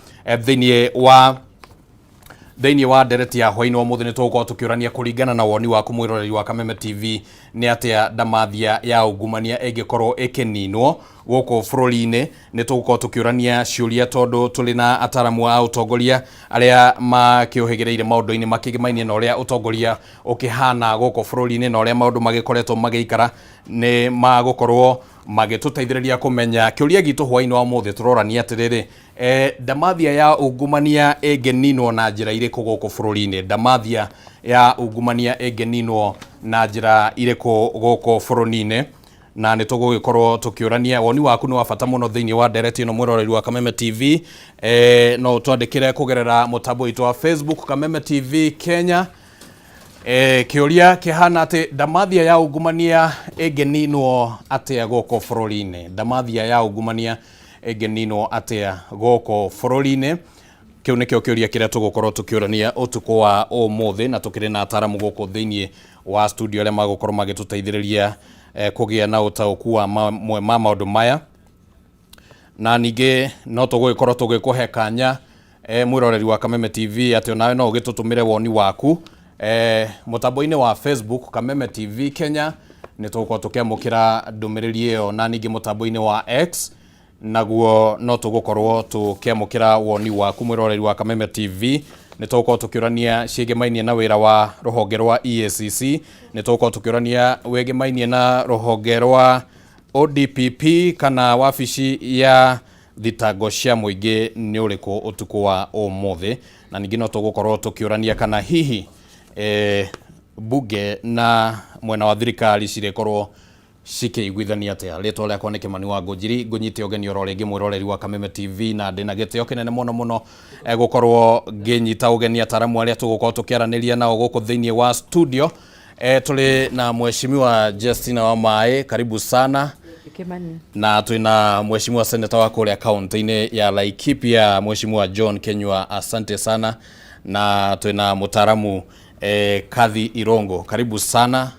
thĩinĩ wa ndereti ya hwaĩ-inĩ wa ũmũthĩ. Nĩ tũgũkorwo tũkĩũrania kũringana na woni waku mwĩroreri wa Kameme TV nĩ atĩa ndamathia ya ungumania ĩngĩkorwo ĩkĩninwo gũkũ bũrũri-inĩ. Nĩ tũgũkorwo tũkĩũrania ciũria tondũ tũrĩ na ataramu a ũtongoria arĩa makĩũhĩgĩrĩire maũndũ-inĩ makĩgĩmainie na ũrĩa ũtongoria ũkĩhana gũkũ bũrũri-inĩ na ũrĩa maũndũ magĩkoretwo magĩikara, nĩ magũkorwo magĩtũteithĩrĩria kũmenya kĩũria gitũ hwaĩ-inĩ wa ũmũthĩ. Tũrorania atĩrĩrĩ, ndamathia ya ungumania ĩngĩninwo na njĩra irĩkũ gũkũ bũrũri-inĩ? Ndamathia ya ungumania ĩngĩninwo na njĩra irĩkũ gũkũ bũrũri-inĩ? Na nĩ tũgũgĩkorwo tũkĩũrania. Woni waku nĩ wa bata mũno thĩinĩ wa ndereti ĩno, mwĩroreri wa Kameme TV. No ũtwandĩkĩre kũgerera mũtambo witũ wa Facebook, Kameme TV Kenya. Kĩũria kĩhana atĩ ndamathia ya ungumania ĩngĩninwo atĩa gũkũ bũrũri-inĩ? Ndamathia ya ungumania ĩngĩninwo atĩa gũkũ bũrũri-inĩ? Kĩu nĩkĩo kĩũria kĩrĩa tũgũkorwo tũkĩũrania ũtukũ wa ũmũthĩ, na tũkĩrĩ na ataramu gũkũ thĩinĩ wa studio arĩa magũkorwo magĩtũteithĩrĩria kũgĩa na ũtaũku wa mamwe ma maũndũ maya. Na ningĩ no tũgũgĩkorwo tũgĩkũhe kanya, mwĩroreri wa Kameme TV, atĩ onawe no ũgĩtũtũmĩre woni waku mũtambo-inĩ wa Facebook, Kameme TV Kenya. Nĩ tũgũkorwo tũkĩamũkĩra ndũmĩrĩri ĩyo, na ningĩ mũtambo-inĩ wa X naguo no tũgũkorwo tũkĩamũkĩra woni waku, mwĩroreri wa Kameme TV. Nĩ tũgũkorwo tũkĩũrania ciĩgĩmainie na wĩra wa rũhonge rwa EACC, nĩ tũgũkorwo tũkĩũrania wĩgĩmainie na rũhonge rwa ODPP kana wabici ya Thitango cia mũingĩ nĩ ũrĩkũ ũtukũ wa ũmũthĩ, na ningĩ no tũgũkorwo tũkĩũrania kana hihi bunge na mwena wa thirikari cirĩkorwo cikĩiguithania atĩa. Rĩtwa rĩakwa nĩ Kĩmani wa Ngũnjiri, ngũnyite ũgeni oro rĩngĩ mwĩroreri wa Kameme TV, na ndĩna gĩtĩo kĩnene mũno mũno gũkorwo ngĩnyita ũgeni ataramu arĩa tũgũkorwo tũkĩaranĩria nao gũkũ thĩinĩ wa studio. Tũrĩ na Mheshimiwa Justina Wamaĩ, karibu sana. Kimani. Na twina Mheshimiwa Seneta wa kũrĩa kaunti-inĩ ya Laikipia, Mheshimiwa John Kenyua, asante sana. Na twina mũtaaramu Kathi Irongo, karibu sana,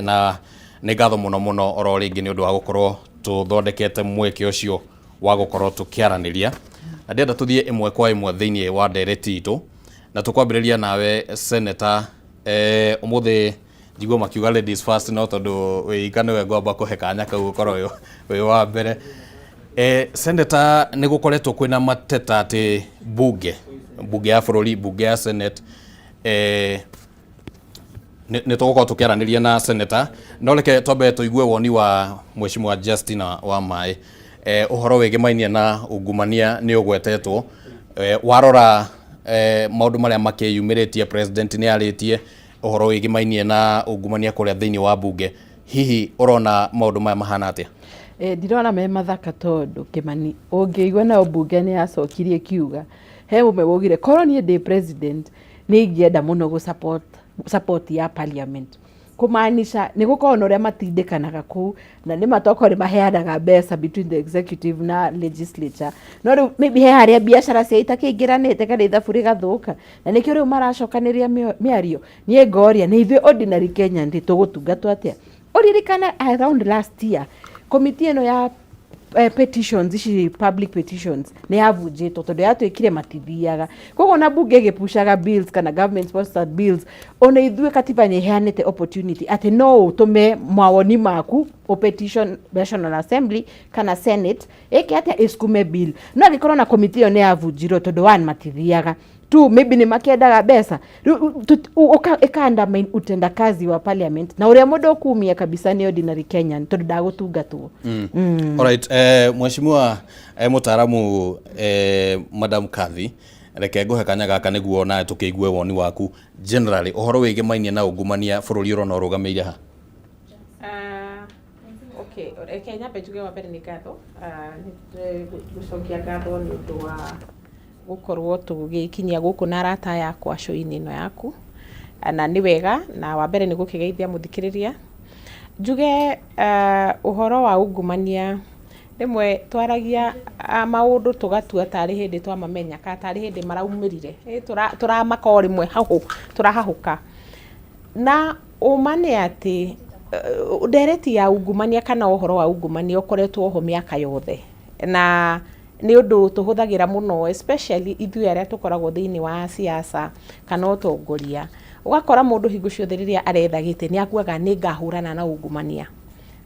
na nĩ ngatho mũno mũno oro rĩngĩ nĩ ũndũ wa gũkorwo tũthondekete mweke ũcio wa gũkorwo tũkĩaranĩria. Na ndĩrenda tũthiĩ ĩmwe kwa ĩmwe thĩinĩ wa ndereti itũ, na tũkwambĩrĩria nawe Senator. Ũmũthĩ njigua makiuga ladies first, no tondũ wĩika nĩwe ngwamba kũhe kanya kau ũkorwo wĩ wa mbere. Senator, nĩ gũkoretwo kwĩna mateta atĩ bunge ya bũrũri, bunge ya Senate, nĩ tũgũkorwo tũkĩaranĩria na Senator, no reke twambe tũigue woni wa Mheshimiwa Justina Wamaĩ. Ũhoro wĩgĩmainie na ungumania nĩ ũgwetetwo. Warora maũndũ marĩa makĩyumĩrĩtie, president nĩ arĩtie ũhoro wĩgĩmainie na ungumania kũrĩa thĩinĩ wa bunge, hihi ũrona maũndũ maya mahana atĩa? Ndirona me mathaka, tondũ Kĩmani, ũngĩigua nayo mbunge nĩ yacokirie kiuga he ũmwe waugire, korwo niĩ ndĩ president nĩ ingĩenda mũno gũ support ya parliament, kũmaanisha nĩ gũkorwo na ũrĩa matindĩkanaga kũu, na nĩ matokorwo nĩ maheanaga mbeca between the executive na legislature. No rĩu maybe he harĩa biacara cia itakĩingĩranĩte kana ithabu rĩgathũka, na nĩkĩo rĩu maracokanĩria mĩario. Niĩ ngoria, nĩ ithuĩ ordinary Kenyan rĩ, tũgũtungatwo atĩa? Ũririkane around last year komiti ĩno ya petitions ici, public petitions, nĩ yavunjĩtwo tondũ yatuĩkire matithiaga. Koguo na bunge ĩgĩpushaga bills kana government sponsored bills, ona ithuĩ katiba nĩ ĩheanĩte opportunity atĩ no ũtũme mawoni maku, petition National Assembly kana Senate ĩke atĩa, ĩsukume bill. No angĩkorwo na komiti ĩyo nĩ yavunjirwo tondũ one, matithiaga, two, maybe nĩ makĩendaga mbeca, rĩu ĩka undermine utendakazi wa parliament, na ũrĩa mũndũ ũkumia kabisa nĩ ordinary Kenyan tondũ ndagũtungatwo. Alright, Mheshimiwa mũtaaramu Madam Kathi, reke ngũhe kanya gaka nĩguo nawe tũkĩigue woni waku generally ũhoro wĩgĩmainie na ungumania, bũrũri ũrona ũrũgamĩire ha? Okay, reke nyambe njuge wa mbere nĩ ngatho. Nĩ gũcokia ngatho nĩ ũndũ wa gũkorwo tũgĩkinyia gũkũ na arata yakwa show-inĩ ĩno yaku. Na nĩ wega, na wa mbere nĩ gũkĩgeithia mũthikĩrĩria. Njuge ũhoro wa ungumania, rĩmwe twaragia maũndũ tũgatua tarĩ hĩndĩ twamamenya kana tarĩ hĩndĩ maraumĩrire. Tũramaka o rĩmwe hahũ tũrahahũka, na ũma nĩ atĩ ndereti ya ungumania kana ũhoro wa ungumania ũkoretwo ho mĩaka yothe, na nĩ ũndũ tũhũthagĩra mũno, especially ithuĩ arĩa tũkoragwo thĩinĩ wa siasa kana ũtongoria. Ũgakora mũndũ hingo ciothe rĩrĩa aretha gĩtĩ nĩ akuaga nĩ ngahũrana na ungumania,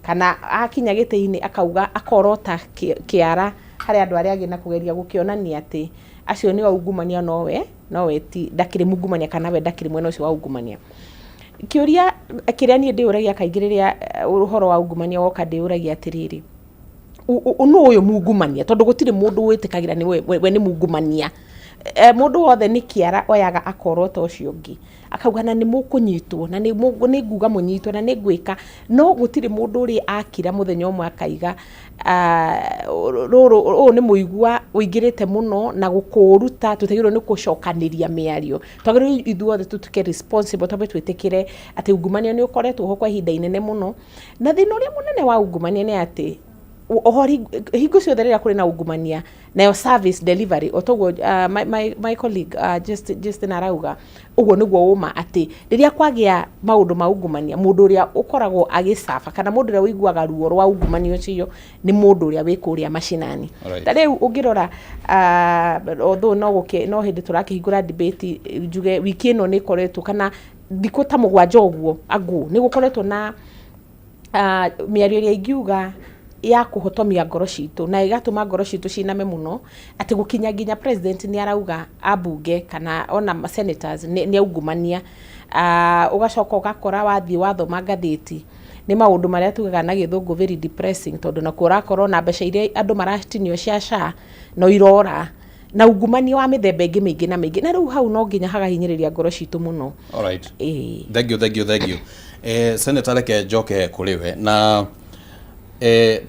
kana akinya gĩtĩ-inĩ akauga akorota kĩara harĩ andũ arĩa angĩ na kũgeria gũkĩonania atĩ acio nĩo aungumania, nowe ti ndakĩrĩ mungumania kana we ndakĩrĩ mwena ũcio wa ungumania. Kĩũria kĩrĩa niĩ ndĩũragia kaingĩ rĩrĩa ũhoro wa ungumania woka, ndĩũragia atĩrĩrĩ, nũ ũyũ mungumania? Tondũ gũtirĩ mũndũ wĩtĩkagĩra nĩ we nĩ mungumania. Mũndũ wothe nĩ kĩara oyaga akorota ũcio ũngĩ, akauga na nĩ mũkũnyitwo, na nĩ nguga mũnyitwo, na nĩ ngwĩka, no gũtirĩ mũndũ ũrĩ akira mũthenya ũmwe akaiga rũrũ ũyũ nĩ mũigua ũingĩrĩte mũno na gũkũruta. Tũtagĩrĩirwo nĩ gũcokanĩria mĩario, twagĩrĩirwo ithuothe tũtuĩke responsible, twambe twĩtĩkĩre atĩ ungumania nĩ ũkoretwo ho kwa ihinda inene mũno. Na thĩna ũrĩa mũnene wa ungumania nĩ atĩ oho hingo ciothe rĩrĩa kũrĩ na ungumania, nayo service delivery, o toguo my colleague Justin arauga, ũguo nĩguo ũma atĩ rĩrĩa kwagĩa maũndũ ma ungumania, mũndũ ũrĩa ũkoragwo agĩcaba kana mũndũ ũrĩa ũiguaga ruo rwa ungumania ũcio nĩ mũndũ ũrĩa wĩ kũrĩa macinani. Ta rĩu ũngĩrora, although no hĩndĩ tũrakĩhingũra debate, njuge wiki ĩno nĩ ĩkoretwo kana thikũ ta 7 ũguo ago nĩ gũkoretwo na mĩario ĩrĩa ingiuga ya kũhotomia ngoro citũ na ĩgatũma ngoro citũ ciname mũno, atĩ gũkinya nginya president nĩ arauga ambunge kana ona senators nĩ aungumania. Ũgacoka ũgakora wathiĩ wathoma ngathĩti Nĩ maũndũ marĩa tugaga na gĩthũngũ very depressing, tondũ nakuo ũrakora ona mbeca iria andũ maratinio cia SHA no irora, na ungumania wa mĩthemba ĩngĩ mĩingĩ na mĩingĩ, na rĩu hau no nginya hagahinyĩrĩria ngoro citũ mũno. Alright. Ĩĩ. Thank you, thank you, thank you. Senator, reke njoke kũrĩ we na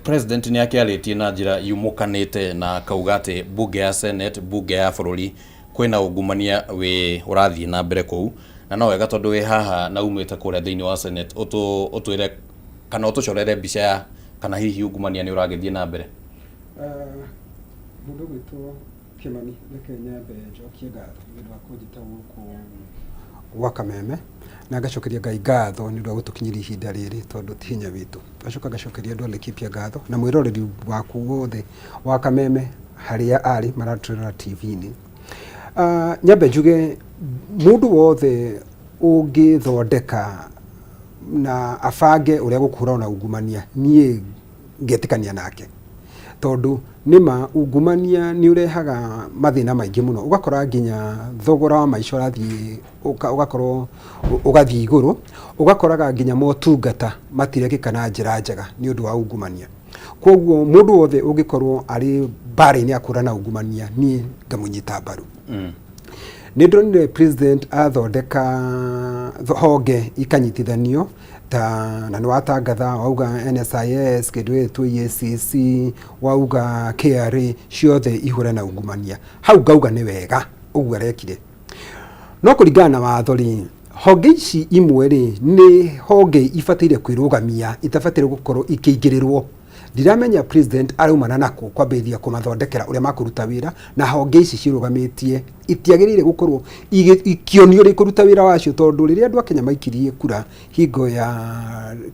president nĩ akĩarĩtie na njĩra yumũkanĩte na akauga atĩ bunge ya Senate, bunge ya bũrũri, kwĩna ungumania wĩ ũrathiĩ na mbere kũu, na no wega tondũ wĩ haha na umĩte kũrĩa thĩinĩ wa Senate ũtwĩre kana ũtũcorere mbica ya kana hihi ungumania nĩ ũragĩthiĩ na mbere. Mũndũ ũgwĩtwo Kĩmani, reke nyambe njokie ngatho nĩ ũndũ wa kũnjĩta gũkũ gwa Kameme, na ngacokeria Ngai ngatho nĩ ũndũ wa gũtũkinyĩria ihinda rĩrĩ tondũ ti hinya witũ. Ngacoka ngacokeria andũ a Laikipia ngatho na mwĩroreri waku wothe wa Kameme harĩa arĩ maratũrora TV-inĩ. Nyambe njuge mũndũ wothe ũngĩthondeka na abange ũrĩa gũkũhũrana na ungumania, niĩ ngetĩkania nake, tondũ nĩma ungumania nĩ ũrehaga mathĩna maingĩ mũno, ũgakora nginya thogora wa maica ũrathiĩ ũgakorwo ũgathiĩ igũrũ, ũgakoraga nginya motungata matirekĩka na njĩra njega nĩ ũndũ wa ungumania. Koguo mũndũ wothe ũngĩkorwo arĩ mbara-inĩ ya kũhũrana na ungumania, niĩ ngamũnyita mbaru. Nĩ ndonire president athondeka honge ikanyitithanio ta na nĩ watangatha wauga NSIS, kĩndũ gĩgwĩtwo EACC, wauga KRA, ciothe ihũre na ungumania. Hau ngauga nĩ wega ũguo arekire. No kũringana na watho rĩ, honge ici imwe rĩ, nĩ honge ibataire kwĩrũgamia, itabataire gũkorwo ikĩingĩrĩrwo. Ndiramenya president araumana nakũ kwambĩrĩria kũmathondekera ũrĩa makũruta wĩra, na honge ici ciĩrũgamĩtie itiagĩrĩire gũkorwo ikĩonio ũrĩa ikũruta wĩra wacio, tondũ rĩrĩa andũ a Kenya maikirie kura hingo ya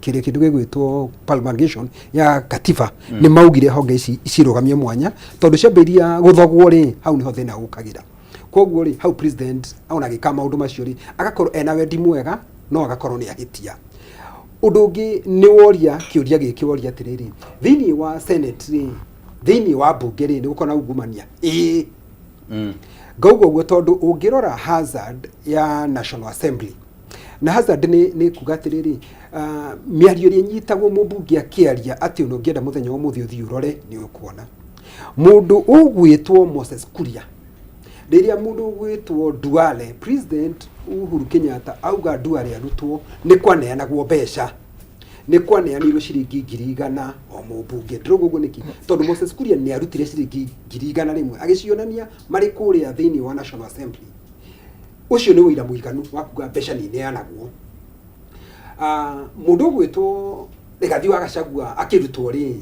kĩrĩa kĩndũ gĩgwĩtwo promulgation ya katiba, nĩ maugire honge ici cirũgamie mwanya, tondũ ciambĩrĩria gũthogwo rĩ, hau nĩho thĩna ũkagĩra. Koguo rĩ, hau president ona agĩka maũndũ macio rĩ, agakorwo ena wendi mwega, no agakorwo nĩ ahĩtia. Ũndũ ũngĩ nĩ woria kĩũria gĩkĩ, woria atĩrĩrĩ, thĩinĩ wa Senate rĩ, thĩinĩ wa mbunge rĩ, nĩ gũkorwo na ungumania? Ĩĩ. Ngauga ũguo tondũ ũngĩrora hazard ya National Assembly, na hazard nĩ kuga atĩrĩrĩ, mĩario ĩrĩa ĩnyitagwo mũmbunge akĩaria, atĩ ona ũngĩenda mũthenya wa ũmũthĩ ũthiĩ ũrore nĩ ũkuona mũndũ ũgwĩtwo Moses Kuria, rĩrĩa mũndũ ũgwĩtwo Duale, President Uhuru Kenyatta auga Duale arutwo, nĩ kwaneanagwo mbeca, nĩ kwaneanirwo ciringi 100,000 o mũmbunge. Ndĩrauga ũguo nĩkĩ? Tondũ Moses Kuria nĩ arutire ciringi 100,000 agĩcionania marĩ kũrĩa thĩinĩ wa National Assembly. Ũcio nĩ ũira mũiganu wa kuga mbeca nĩ ineanagwo. Mũndũ ũgwĩtwo Rigathi wa Gachagua akĩrutwo rĩ,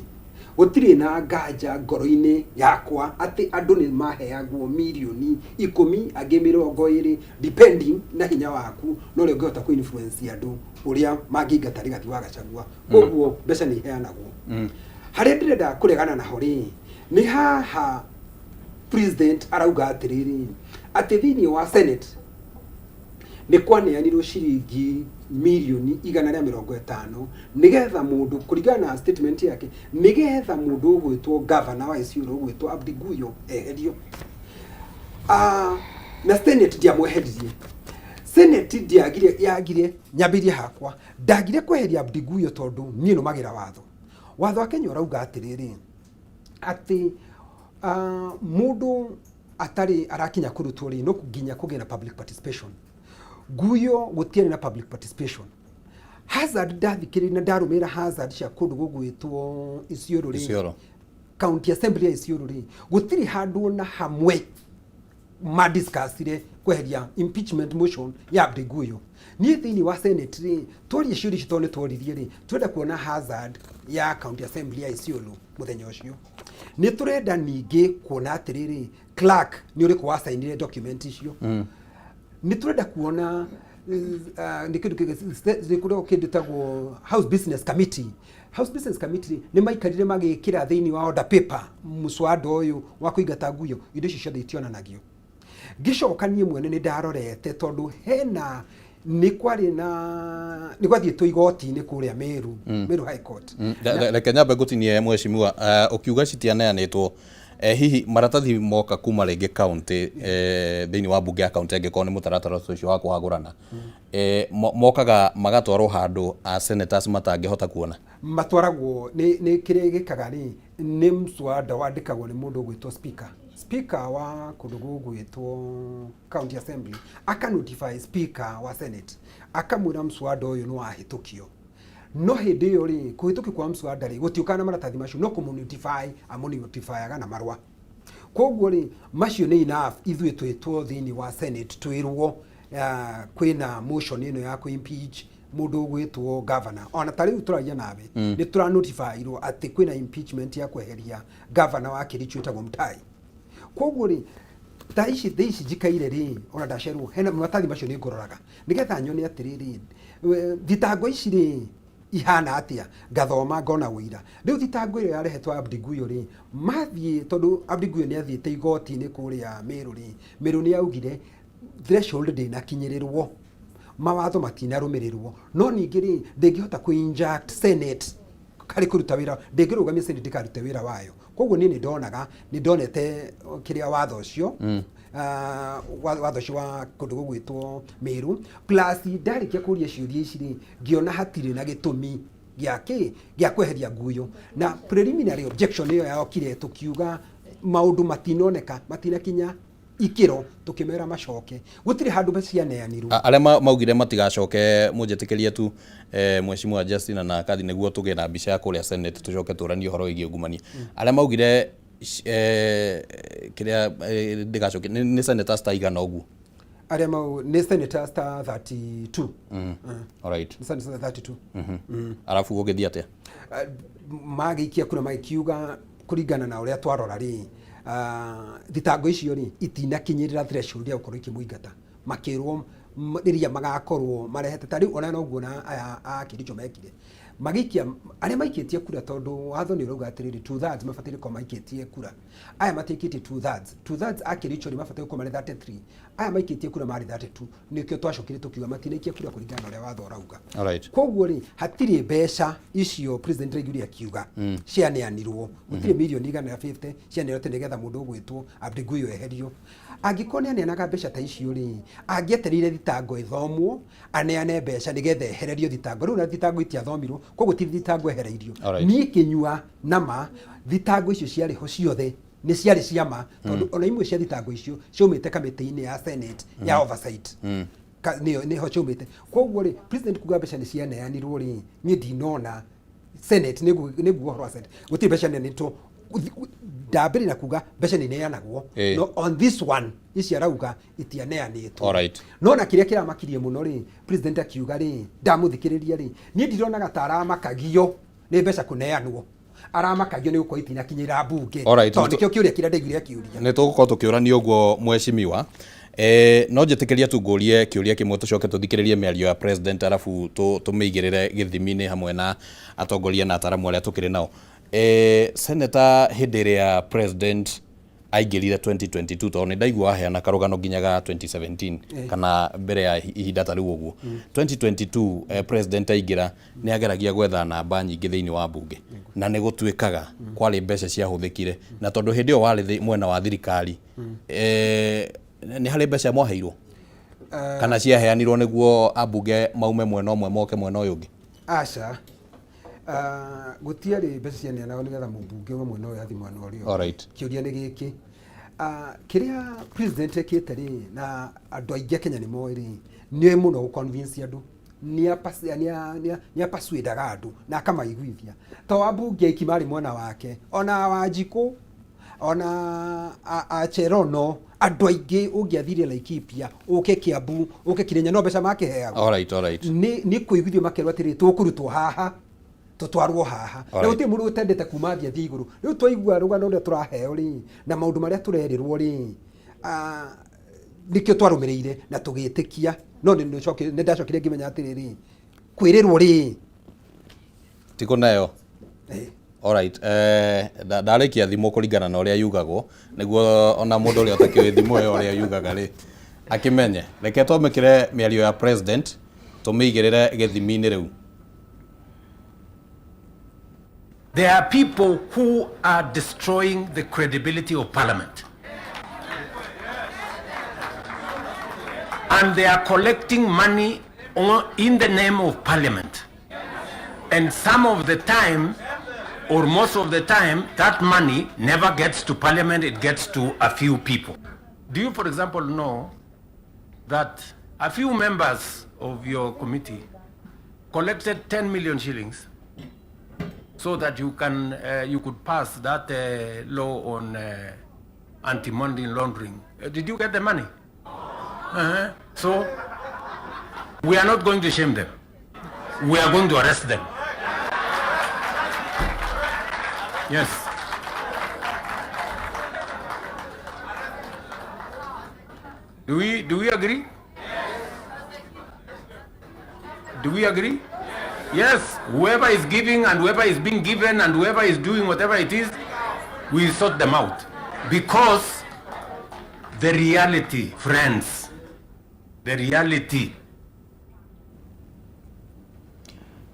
gũtirĩ na nganja ngoro-inĩ yakwa atĩ andũ nĩ maheagwo mirioni 10, angĩ 20, depending na hinya waku na ũrĩa ũngĩhota kũ influence andũ ũrĩa mangĩingata Rigathi wa Gachagua. Koguo mbeca nĩ iheanagwo. Harĩa ndĩrenda kũregana naho rĩ, nĩ haha president arauga atĩrĩrĩ, atĩ thĩinĩ wa Senate nĩ kwaneanirwo ciringi mirioni 150 nĩgetha mũndũ, kũringana na statement yake, nĩgetha mũndũ ũgwĩtwo governor wa Isiolo ũgwĩtwo Abdi Guyo eherio. Na Senate ndiamweheririe. Senate ndiagire, yagire nyambĩrie hakwa ndagire kweheria Abdi Guyo tondũ niĩ nũmagĩra watho. Watho wa Kenya ũrauga atĩrĩrĩ, atĩ mũndũ atarĩ arakinya kũrutwo rĩ, no nginya kũgĩe na public participation. Guyo gũtiarĩ na public participation. Hazard ndathikĩrĩria na ndarũmĩrĩra hazard cia kũndũ gũgwĩtwo Isiolo rĩ, Isiolo. County Assembly ya Isiolo rĩ, gũtirĩ handũ ona hamwe madiscussire kweheria impeachment motion ya Abdi Guyo. Niĩ thĩinĩ wa Senate rĩ, twaria ciũria ici tondũ nĩ tworirie rĩ, twenda kuona hazard ya County Assembly ya Isiolo mũthenya ũcio. Nĩ tũrenda ningĩ kuona atĩrĩrĩ, clerk nĩ ũrĩkũ wacainire document icio. Nĩ tũrenda kuona nĩ kĩndũ nĩ kũrĩ kĩndũ gĩtagwo House Business Committee. House Business Committee nĩ maikarire magĩkĩra thĩinĩ wa order paper mũswada ũyũ wa kũingata Guyo. Indo icio ciothe itionanagio. Ngĩcoka niĩ mwene nĩ ndarorete, tondũ hena nĩ kwarĩ na nĩ gwathiĩtwo igoti-inĩ kũrĩa Meru, Meru High Court. Reke nyambe ngũtinie, mheshimiwa. Ũkiuga citianeanĩtwo, Hihi maratathi moka kuma rĩngĩ county, thĩinĩ wa mbunge ya county, angĩkorwo nĩ mũtaratara ũcio wa kũhagũrana, mokaga magatwarwo handũ a senators matangĩhota kuona? Matwaragwo nĩ kĩrĩa gĩkaga rĩ, nĩ mswada wandĩkagwo nĩ mũndũ ũgwĩtwo speaker, speaker wa kũndũ gũgwĩtwo county assembly, aka notify speaker wa senate, akamwĩra mswada ũyũ nĩ wahĩtũkio. No hĩndĩ ĩyo rĩ, kũhĩtũkio kwa mswada rĩ, gũtiũkaga na maratathi macio, no kũmũ-notify amũ-notifyaga na marũa. Koguo rĩ, macio nĩ enough ithuĩ twĩtwo thĩinĩ wa senate twĩrwo kwĩna motion ĩno ya kũ-impeach mũndũ ũgwĩtwo governor. Ona ta rĩu tũraria nawe, nĩ tũranotifyirwo atĩ kwĩna impeachment ya kweheria governor wa Kericho wĩtagwo Mutai. Koguo rĩ, ta ici thaa ici njikaire rĩ, ona ndacerwo hena maratathi macio nĩ ngũroraga nĩgetha nyone atĩrĩrĩ, thitango ici rĩ ihana atĩa, ngathoma ngona ũira. Rĩu thitango ĩyo yarehetwo Abdi Guyo rĩ, mathiĩ, tondũ Abdi Guyo nĩ athiĩte igoti-inĩ kũrĩa Meru rĩ, Meru nĩ yaugire threshold ndĩnakinyĩrĩrwo, mawatho matinarũmĩrĩrwo. No ningĩ rĩ, ndĩngĩhota kũ inject senate harĩ kũruta wĩra, ndĩngĩrũgamia senate ndĩkarute wĩra wayo. Koguo niĩ nĩ ndonaga, nĩ ndonete kĩrĩa watho ũcio, watho ũcio wa kũndũ gũgwĩtwo Meru. Plus ndarĩkia kũria ciũria ici rĩ, ngĩona hatirĩ na gĩtũmi gĩa kĩ gĩa kweheria Nguyo, na preliminary objection ĩyo yokire tũkiuga maũndũ matinoneka, matinakinya ikĩro, tũkĩmera macoke, gũtirĩ handũ mbeca cianeanirwo. Arĩa maugire matigacoke, mũnjĩtĩkĩrie tu, Mheshimiwa Justina na Kathi, nĩguo tũgĩe na mbica ya kũrĩa Senate, tũcoke tũranie ũhoro wĩgiĩ ungumania. Arĩa maugire kĩrĩa ndĩgacoke nĩ senators ta igana ũguo? Arĩa mau nĩ senators ta 32. Alright. Nĩ senators 32. Arabu gũgĩthiĩ atĩa? Magĩikia kura magĩkiuga kũringana na ũrĩa twarora rĩ, thitango icio rĩ itinakinyĩrĩra threshold ya gũkorwo ikĩmũingata. Makĩrwo rĩrĩa magakorwo marehete ta rĩu ona noguo na aya a Kericho mekire, magĩikia arĩa maikĩtie kura, tondũ watho nĩ ũrauga atĩrĩrĩ, 2/3 mabataire gũkorwo maikĩtie kura. Aya matiĩkĩtie 2/3. 2/3 a Kericho nĩ mabataire gũkorwo marĩ 33, aya maikĩtie kura marĩ 32. Nĩkĩo twacokire tũkiuga matinaikia kura kũringana na ũrĩa watho ũrauga. Koguo rĩ, hatirĩ mbeca icio president raiguire akiuga cianeanirwo, gũtirĩ mirioni 150 cianeanirwo atĩ nĩgetha mũndũ ũgwĩtwo Abdi Guyo eherio. Angĩkorwo nĩ aneanaga mbeca ta icio rĩ, angĩetereire thitango ĩthomwo, aneane mbeca nĩgetha ehererio thitango. Rĩu na thitango itiathomirwo, koguo ti thitango ehereirio. Niĩ kĩnyua nama thitango icio ciarĩ ho ciothe nĩ ciarĩ cia ma, tondũ ona imwe cia thitango icio ciaumĩte kamĩtĩ-inĩ ya senate ya oversight. Nĩyo nĩho ciaumĩte. Koguo rĩ, president kuga mbeca nĩ cianeanirwo rĩ, niĩ ndinona senate nĩguo ũhoro wa senate gũtirĩ mbeca neanĩtwo. Ndambĩrĩria na kuga mbeca nĩ ineanagwo, no on this one ici arauga itianeanĩtwo. No na kĩrĩa kĩramakirie mũno rĩ, president akiuga rĩ, ndamũthikĩrĩria rĩ, niĩ ndironaga ta aramakagio nĩ mbeca kũneanwo, aramakagio nĩ gũkorwo itinakinyĩra mbunge. Tondũ nĩkĩo kĩũria kĩrĩa ndaiguire akĩũria. Nĩ tũgũkorwo tũkĩũrania ũguo, mheshimiwa. No njĩtĩkĩria tu ngũrie kĩũria kĩmwe, tũcoke tũthikĩrĩrie mĩario ya president, arabu tũmĩigĩrĩre gĩthimi-inĩ hamwe na atongoria na ataramu arĩa tũkĩrĩ nao. Senator, hĩndĩ ĩrĩa president aingĩrire 2022, tondũ nĩ ndaigua waheana karũgano nginya ga 2017 kana mbere ya ihinda ta rĩu ũguo, 2022, president aingĩra nĩ ageragia gwetha namba nyingĩ thĩinĩ wa mbunge, na nĩ gũtuĩkaga kwarĩ mbeca ciahũthĩkire, na tondũ hĩndĩ ĩyo warĩ mwena wa thirikari, nĩ harĩ mbeca mwaheirwo kana ciaheanirwo nĩguo ambunge maume mwena ũmwe moke mwena ũyũ ũngĩ? Aca. Gũtiarĩ mbeca cianeanagwo nĩgetha mũmbunge wa mwena ũyũ athiĩ mwena ũrĩa ũngĩ. Kĩũria nĩ gĩkĩ, kĩrĩa president ekĩte rĩ, na andũ aingĩ a Kenya nĩ moĩ rĩ, nĩ mũno gũ convince andũ, nĩ apersuadaga andũ na akamaiguithia. To ambunge aiki marĩ mwena wake, ona Wanjikũ, ona Acherono, andũ aingĩ. Ũngĩathire Laikipia, ũke Kiambu, ũke Kĩrĩnya, no mbeca makĩheagwo. Nĩ kũiguithio makerwo atĩrĩ, tũkũrutwo haha tũtwarwo haha, na gũtirĩ mũndũ ũtendete kuma thĩ athiĩ igũrũ. Rĩu twaigua rũgano rũrĩa tũraheo rĩ, na maũndũ marĩa tũrerĩrwo rĩ, nĩkĩo twarũmĩrĩire na tũgĩtĩkia. No nĩ ndacokire ngĩmenya atĩrĩrĩ, kwĩrĩrwo rĩ Ti kũneo. Alright, ndarĩkia thimũ kũringana na ũrĩa yugagwo, nĩguo ona mũndũ ũrĩa ũtakĩũĩ thimũ ĩyo ũrĩa yugaga rĩ akĩmenye. Reke twamũkĩre mĩario ya president, tũmĩigĩrĩre gĩthimi-inĩ rĩu. There are people who are destroying the credibility of parliament. And they are collecting money in the name of parliament. And some of the time, or most of the time, that money never gets to parliament, it gets to a few people. Do you, for example, know that a few members of your committee collected 10 million shillings so that you can you could pass that law on anti-money laundering? Did you get the money? Uh-huh. So we are not going to shame them. We are going to arrest them. Yes. Do we agree? Do we agree? Yes. Whoever is giving and whoever is being given and whoever is doing whatever it is, we sort them out. Because the reality, friends, the reality.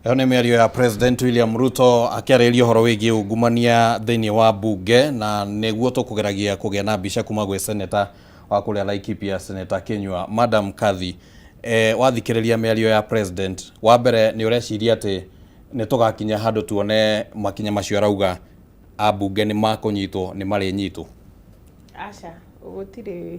Ĩyo nĩ mĩario ya President William Ruto akĩarĩrĩria ũhoro wĩgiĩ ungumania thĩinĩ wa mbunge, na nĩguo tũkũgeragia kũgĩa na mbica kuma gwĩ seneta wa kũrĩa Laikipia, Seneta Kinyua. Madam Kathy, wathikĩrĩria mĩario ya President, wa mbere nĩ ũreciria atĩ nĩ tũgakinya handũ tuone makinya macio arauga ambunge nĩ makũnyitwo nĩ marĩnyitwo? Aca, gũtirĩ.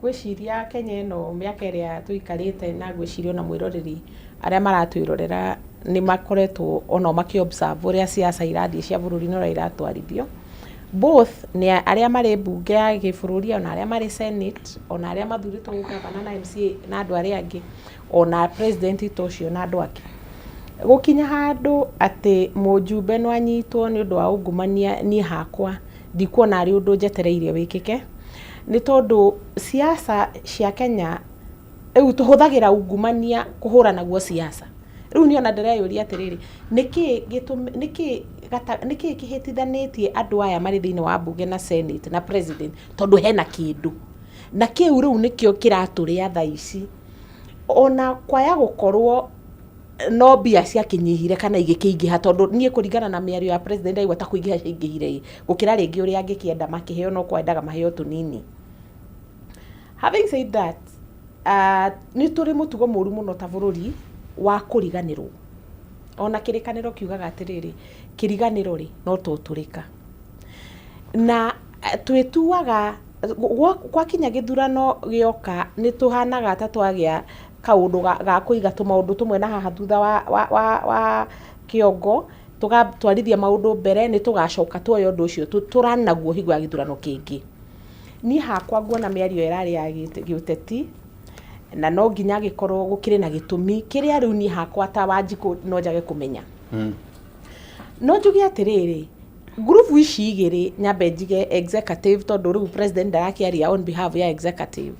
Ngwĩciria Kenya ĩno mĩaka ĩrĩa tũikarĩte, na ngwĩciria ona mwĩroreri arĩa maratwĩrorera nĩ makoretwo onao makĩ observe ũrĩa siasa irathiĩ cia bũrũri na ũrĩa iratwarithio, both nĩ arĩa marĩ mbunge ya gĩbũrũri, ona arĩa marĩ senate, ona arĩa mathurĩtwo gũgavana na MCA na andũ arĩa angĩ, ona president ta ũcio na andũ ake. Gũkinya handũ atĩ mũjumbe no anyitwo nĩ ũndũ wa ungumania, niĩ hakwa ndikuona arĩ ũndũ njetereire wĩkĩke, nĩ tondũ siasa cia Kenya rĩu tũhũthagĩra ungumania kũhũra naguo siasa. Rĩu niĩ ona ndĩreyũria atĩrĩrĩ, nĩkĩ kĩhĩtithanĩtie andũ aya marĩ thĩinĩ wa mbunge na senate na president? Tondũ hena kĩndũ, na kĩu rĩu nĩkĩo kĩratũrĩa thaa ici. Ona kwaya gũkorwo no mbia ciakĩnyihire kana igĩkĩingĩha, tondũ niĩ kũringana na mĩario ya president ndaigua ta kũingĩha ciaingĩhire ĩ gũkĩra rĩngĩ ũrĩa angĩkĩenda makĩheo, no kwendaga maheo tũnini. Having said that, nĩ tũrĩ mũtugo mũru mũno ta bũrũri wa kũriganĩrwo. Ona kĩrĩkanĩro kiugaga atĩrĩrĩ, kĩriganĩro rĩ no tũtũrĩka na twĩtuaga gwakinya gĩthurano gĩoka nĩ tũhanaga ta twagĩa kaũndũ ga kũiga tũmaũndũ tũmwe na haha thutha wa kĩongo, tũgatwarithia maũndũ mbere, nĩ tũgacoka tuoye ũndũ ũcio tũranaguo hingo ya gĩthurano kĩngĩ. Niĩ hakwa nguona mĩario ĩrarĩ ya gĩũteti, na no nginya agĩkorwo gũkĩrĩ na gĩtũmi kĩrĩa rĩu niĩ hakwa ta Wanjikũ no njage kũmenya. No njuge atĩrĩrĩ, ngurubu ici igĩrĩ, nyambe njige executive, tondũ rĩu president ndarakĩaria on behalf ya executive,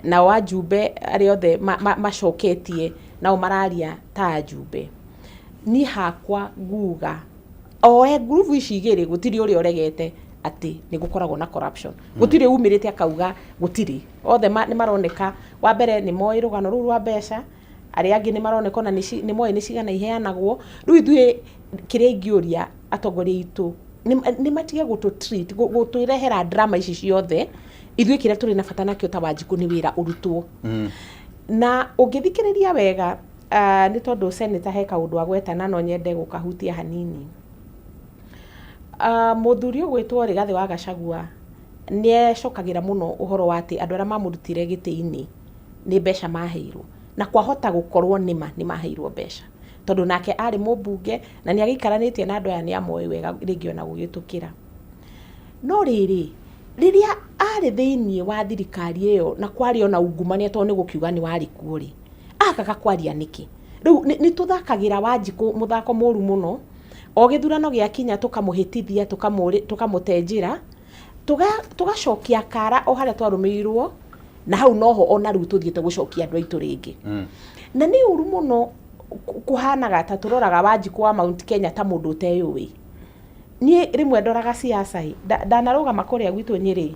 nao ajumbe arĩa othe macoketie nao mararia ta ajumbe. Niĩ hakwa nguga oe ngurubu ici igĩrĩ gũtirĩ ũrĩa ũregete atĩ nĩ gũkoragwo na corruption. Gũtirĩ umĩrĩte akauga gũtirĩ. Othe nĩ maroneka, wa mbere nĩ moĩ rũgano rũu rwa mbeca, arĩa angĩ nĩ maroneka ona nĩ moĩ nĩ cigana iheanagwo. Rĩu ithuĩ kĩrĩa ingĩũria atongoria aitũ nĩ matige gũtũ treat gũtwĩrehera drama ici ciothe. Ithuĩ kĩrĩa tũrĩ na bata nakĩo ta Wanjikũ nĩ wĩra ũrutwo. Na ũngĩthikĩrĩria wega, nĩ tondũ senator he kaũndũ agweta na no nyende gũkahutia hanini. Mũthuri ũgwĩtwo Rigathĩ wa Gachagua nĩ ecokagĩra mũno ũhoro wa atĩ andũ arĩa mamũrutire gĩtĩ-inĩ nĩ mbeca maheirwo, na kwahota gũkorwo nĩma nĩ maheirwo mbeca, tondũ nake arĩ mũmbunge na nĩ agĩikaranĩtie na andũ aya, nĩ amoĩ wega rĩngĩ ona gũgĩtũkĩra. No rĩrĩ, rĩrĩa arĩ thĩinĩ wa thirikari ĩyo na kwarĩ ona ungumania, tondũ nĩ gũkiuga nĩ warĩ kuo rĩ, agaga kwaria nĩkĩ? Rĩu nĩ tũthakagĩra Wanjikũ mũthako mũru mũno. O gĩthurano gĩakinya tũkamũhĩtithia, tũkamũte njĩra, tũgacokia kara o harĩa twarũmĩirwo, na hau noho ona rĩu tũthiĩte gũcokia andũ aitũ rĩngĩ. Na nĩ ũru mũno kũhanaga ta tũroraga Wanjikũ wa Mount Kenya ta mũndũ ũteyũĩ. Niĩ rĩmwe ndoraga siasa ĩ, ndanarũgama kũrĩa gwitũ Nyĩrĩ,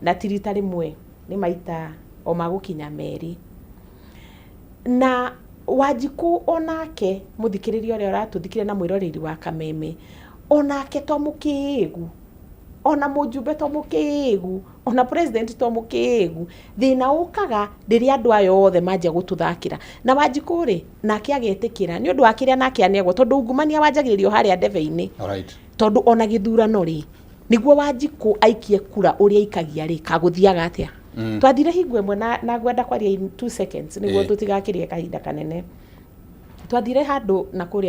na ti rita rĩmwe, nĩ maita o magũkinya merĩ. Na Wanjikũ onake mũthikĩrĩria ũrĩa ũratũthikĩrĩria na mwĩroreri wa Kameme, Onake to mũkĩgu, ona mũjumbe to mũkĩgu, ona president to mũkĩgu. Thĩna ũkaga rĩrĩa andũ aya othe manjia gũtũthakĩra na Wanjikũ rĩ, nake agetĩkĩra nĩ ũndũ wa kĩrĩa nake anegwo, tondũ ungumania wanjagĩrĩrio harĩa ndebe-inĩ. Tondũ ona gĩthurano rĩ, nĩguo Wanjikũ aikie kura ũrĩa aikagia rĩ, kagũthiaga atĩa? Twathire hingo ĩmwe na ngwenda kwaria in 2 seconds nĩguo tũtigakĩrie kahinda kanene. Twathire handũ na kũrĩa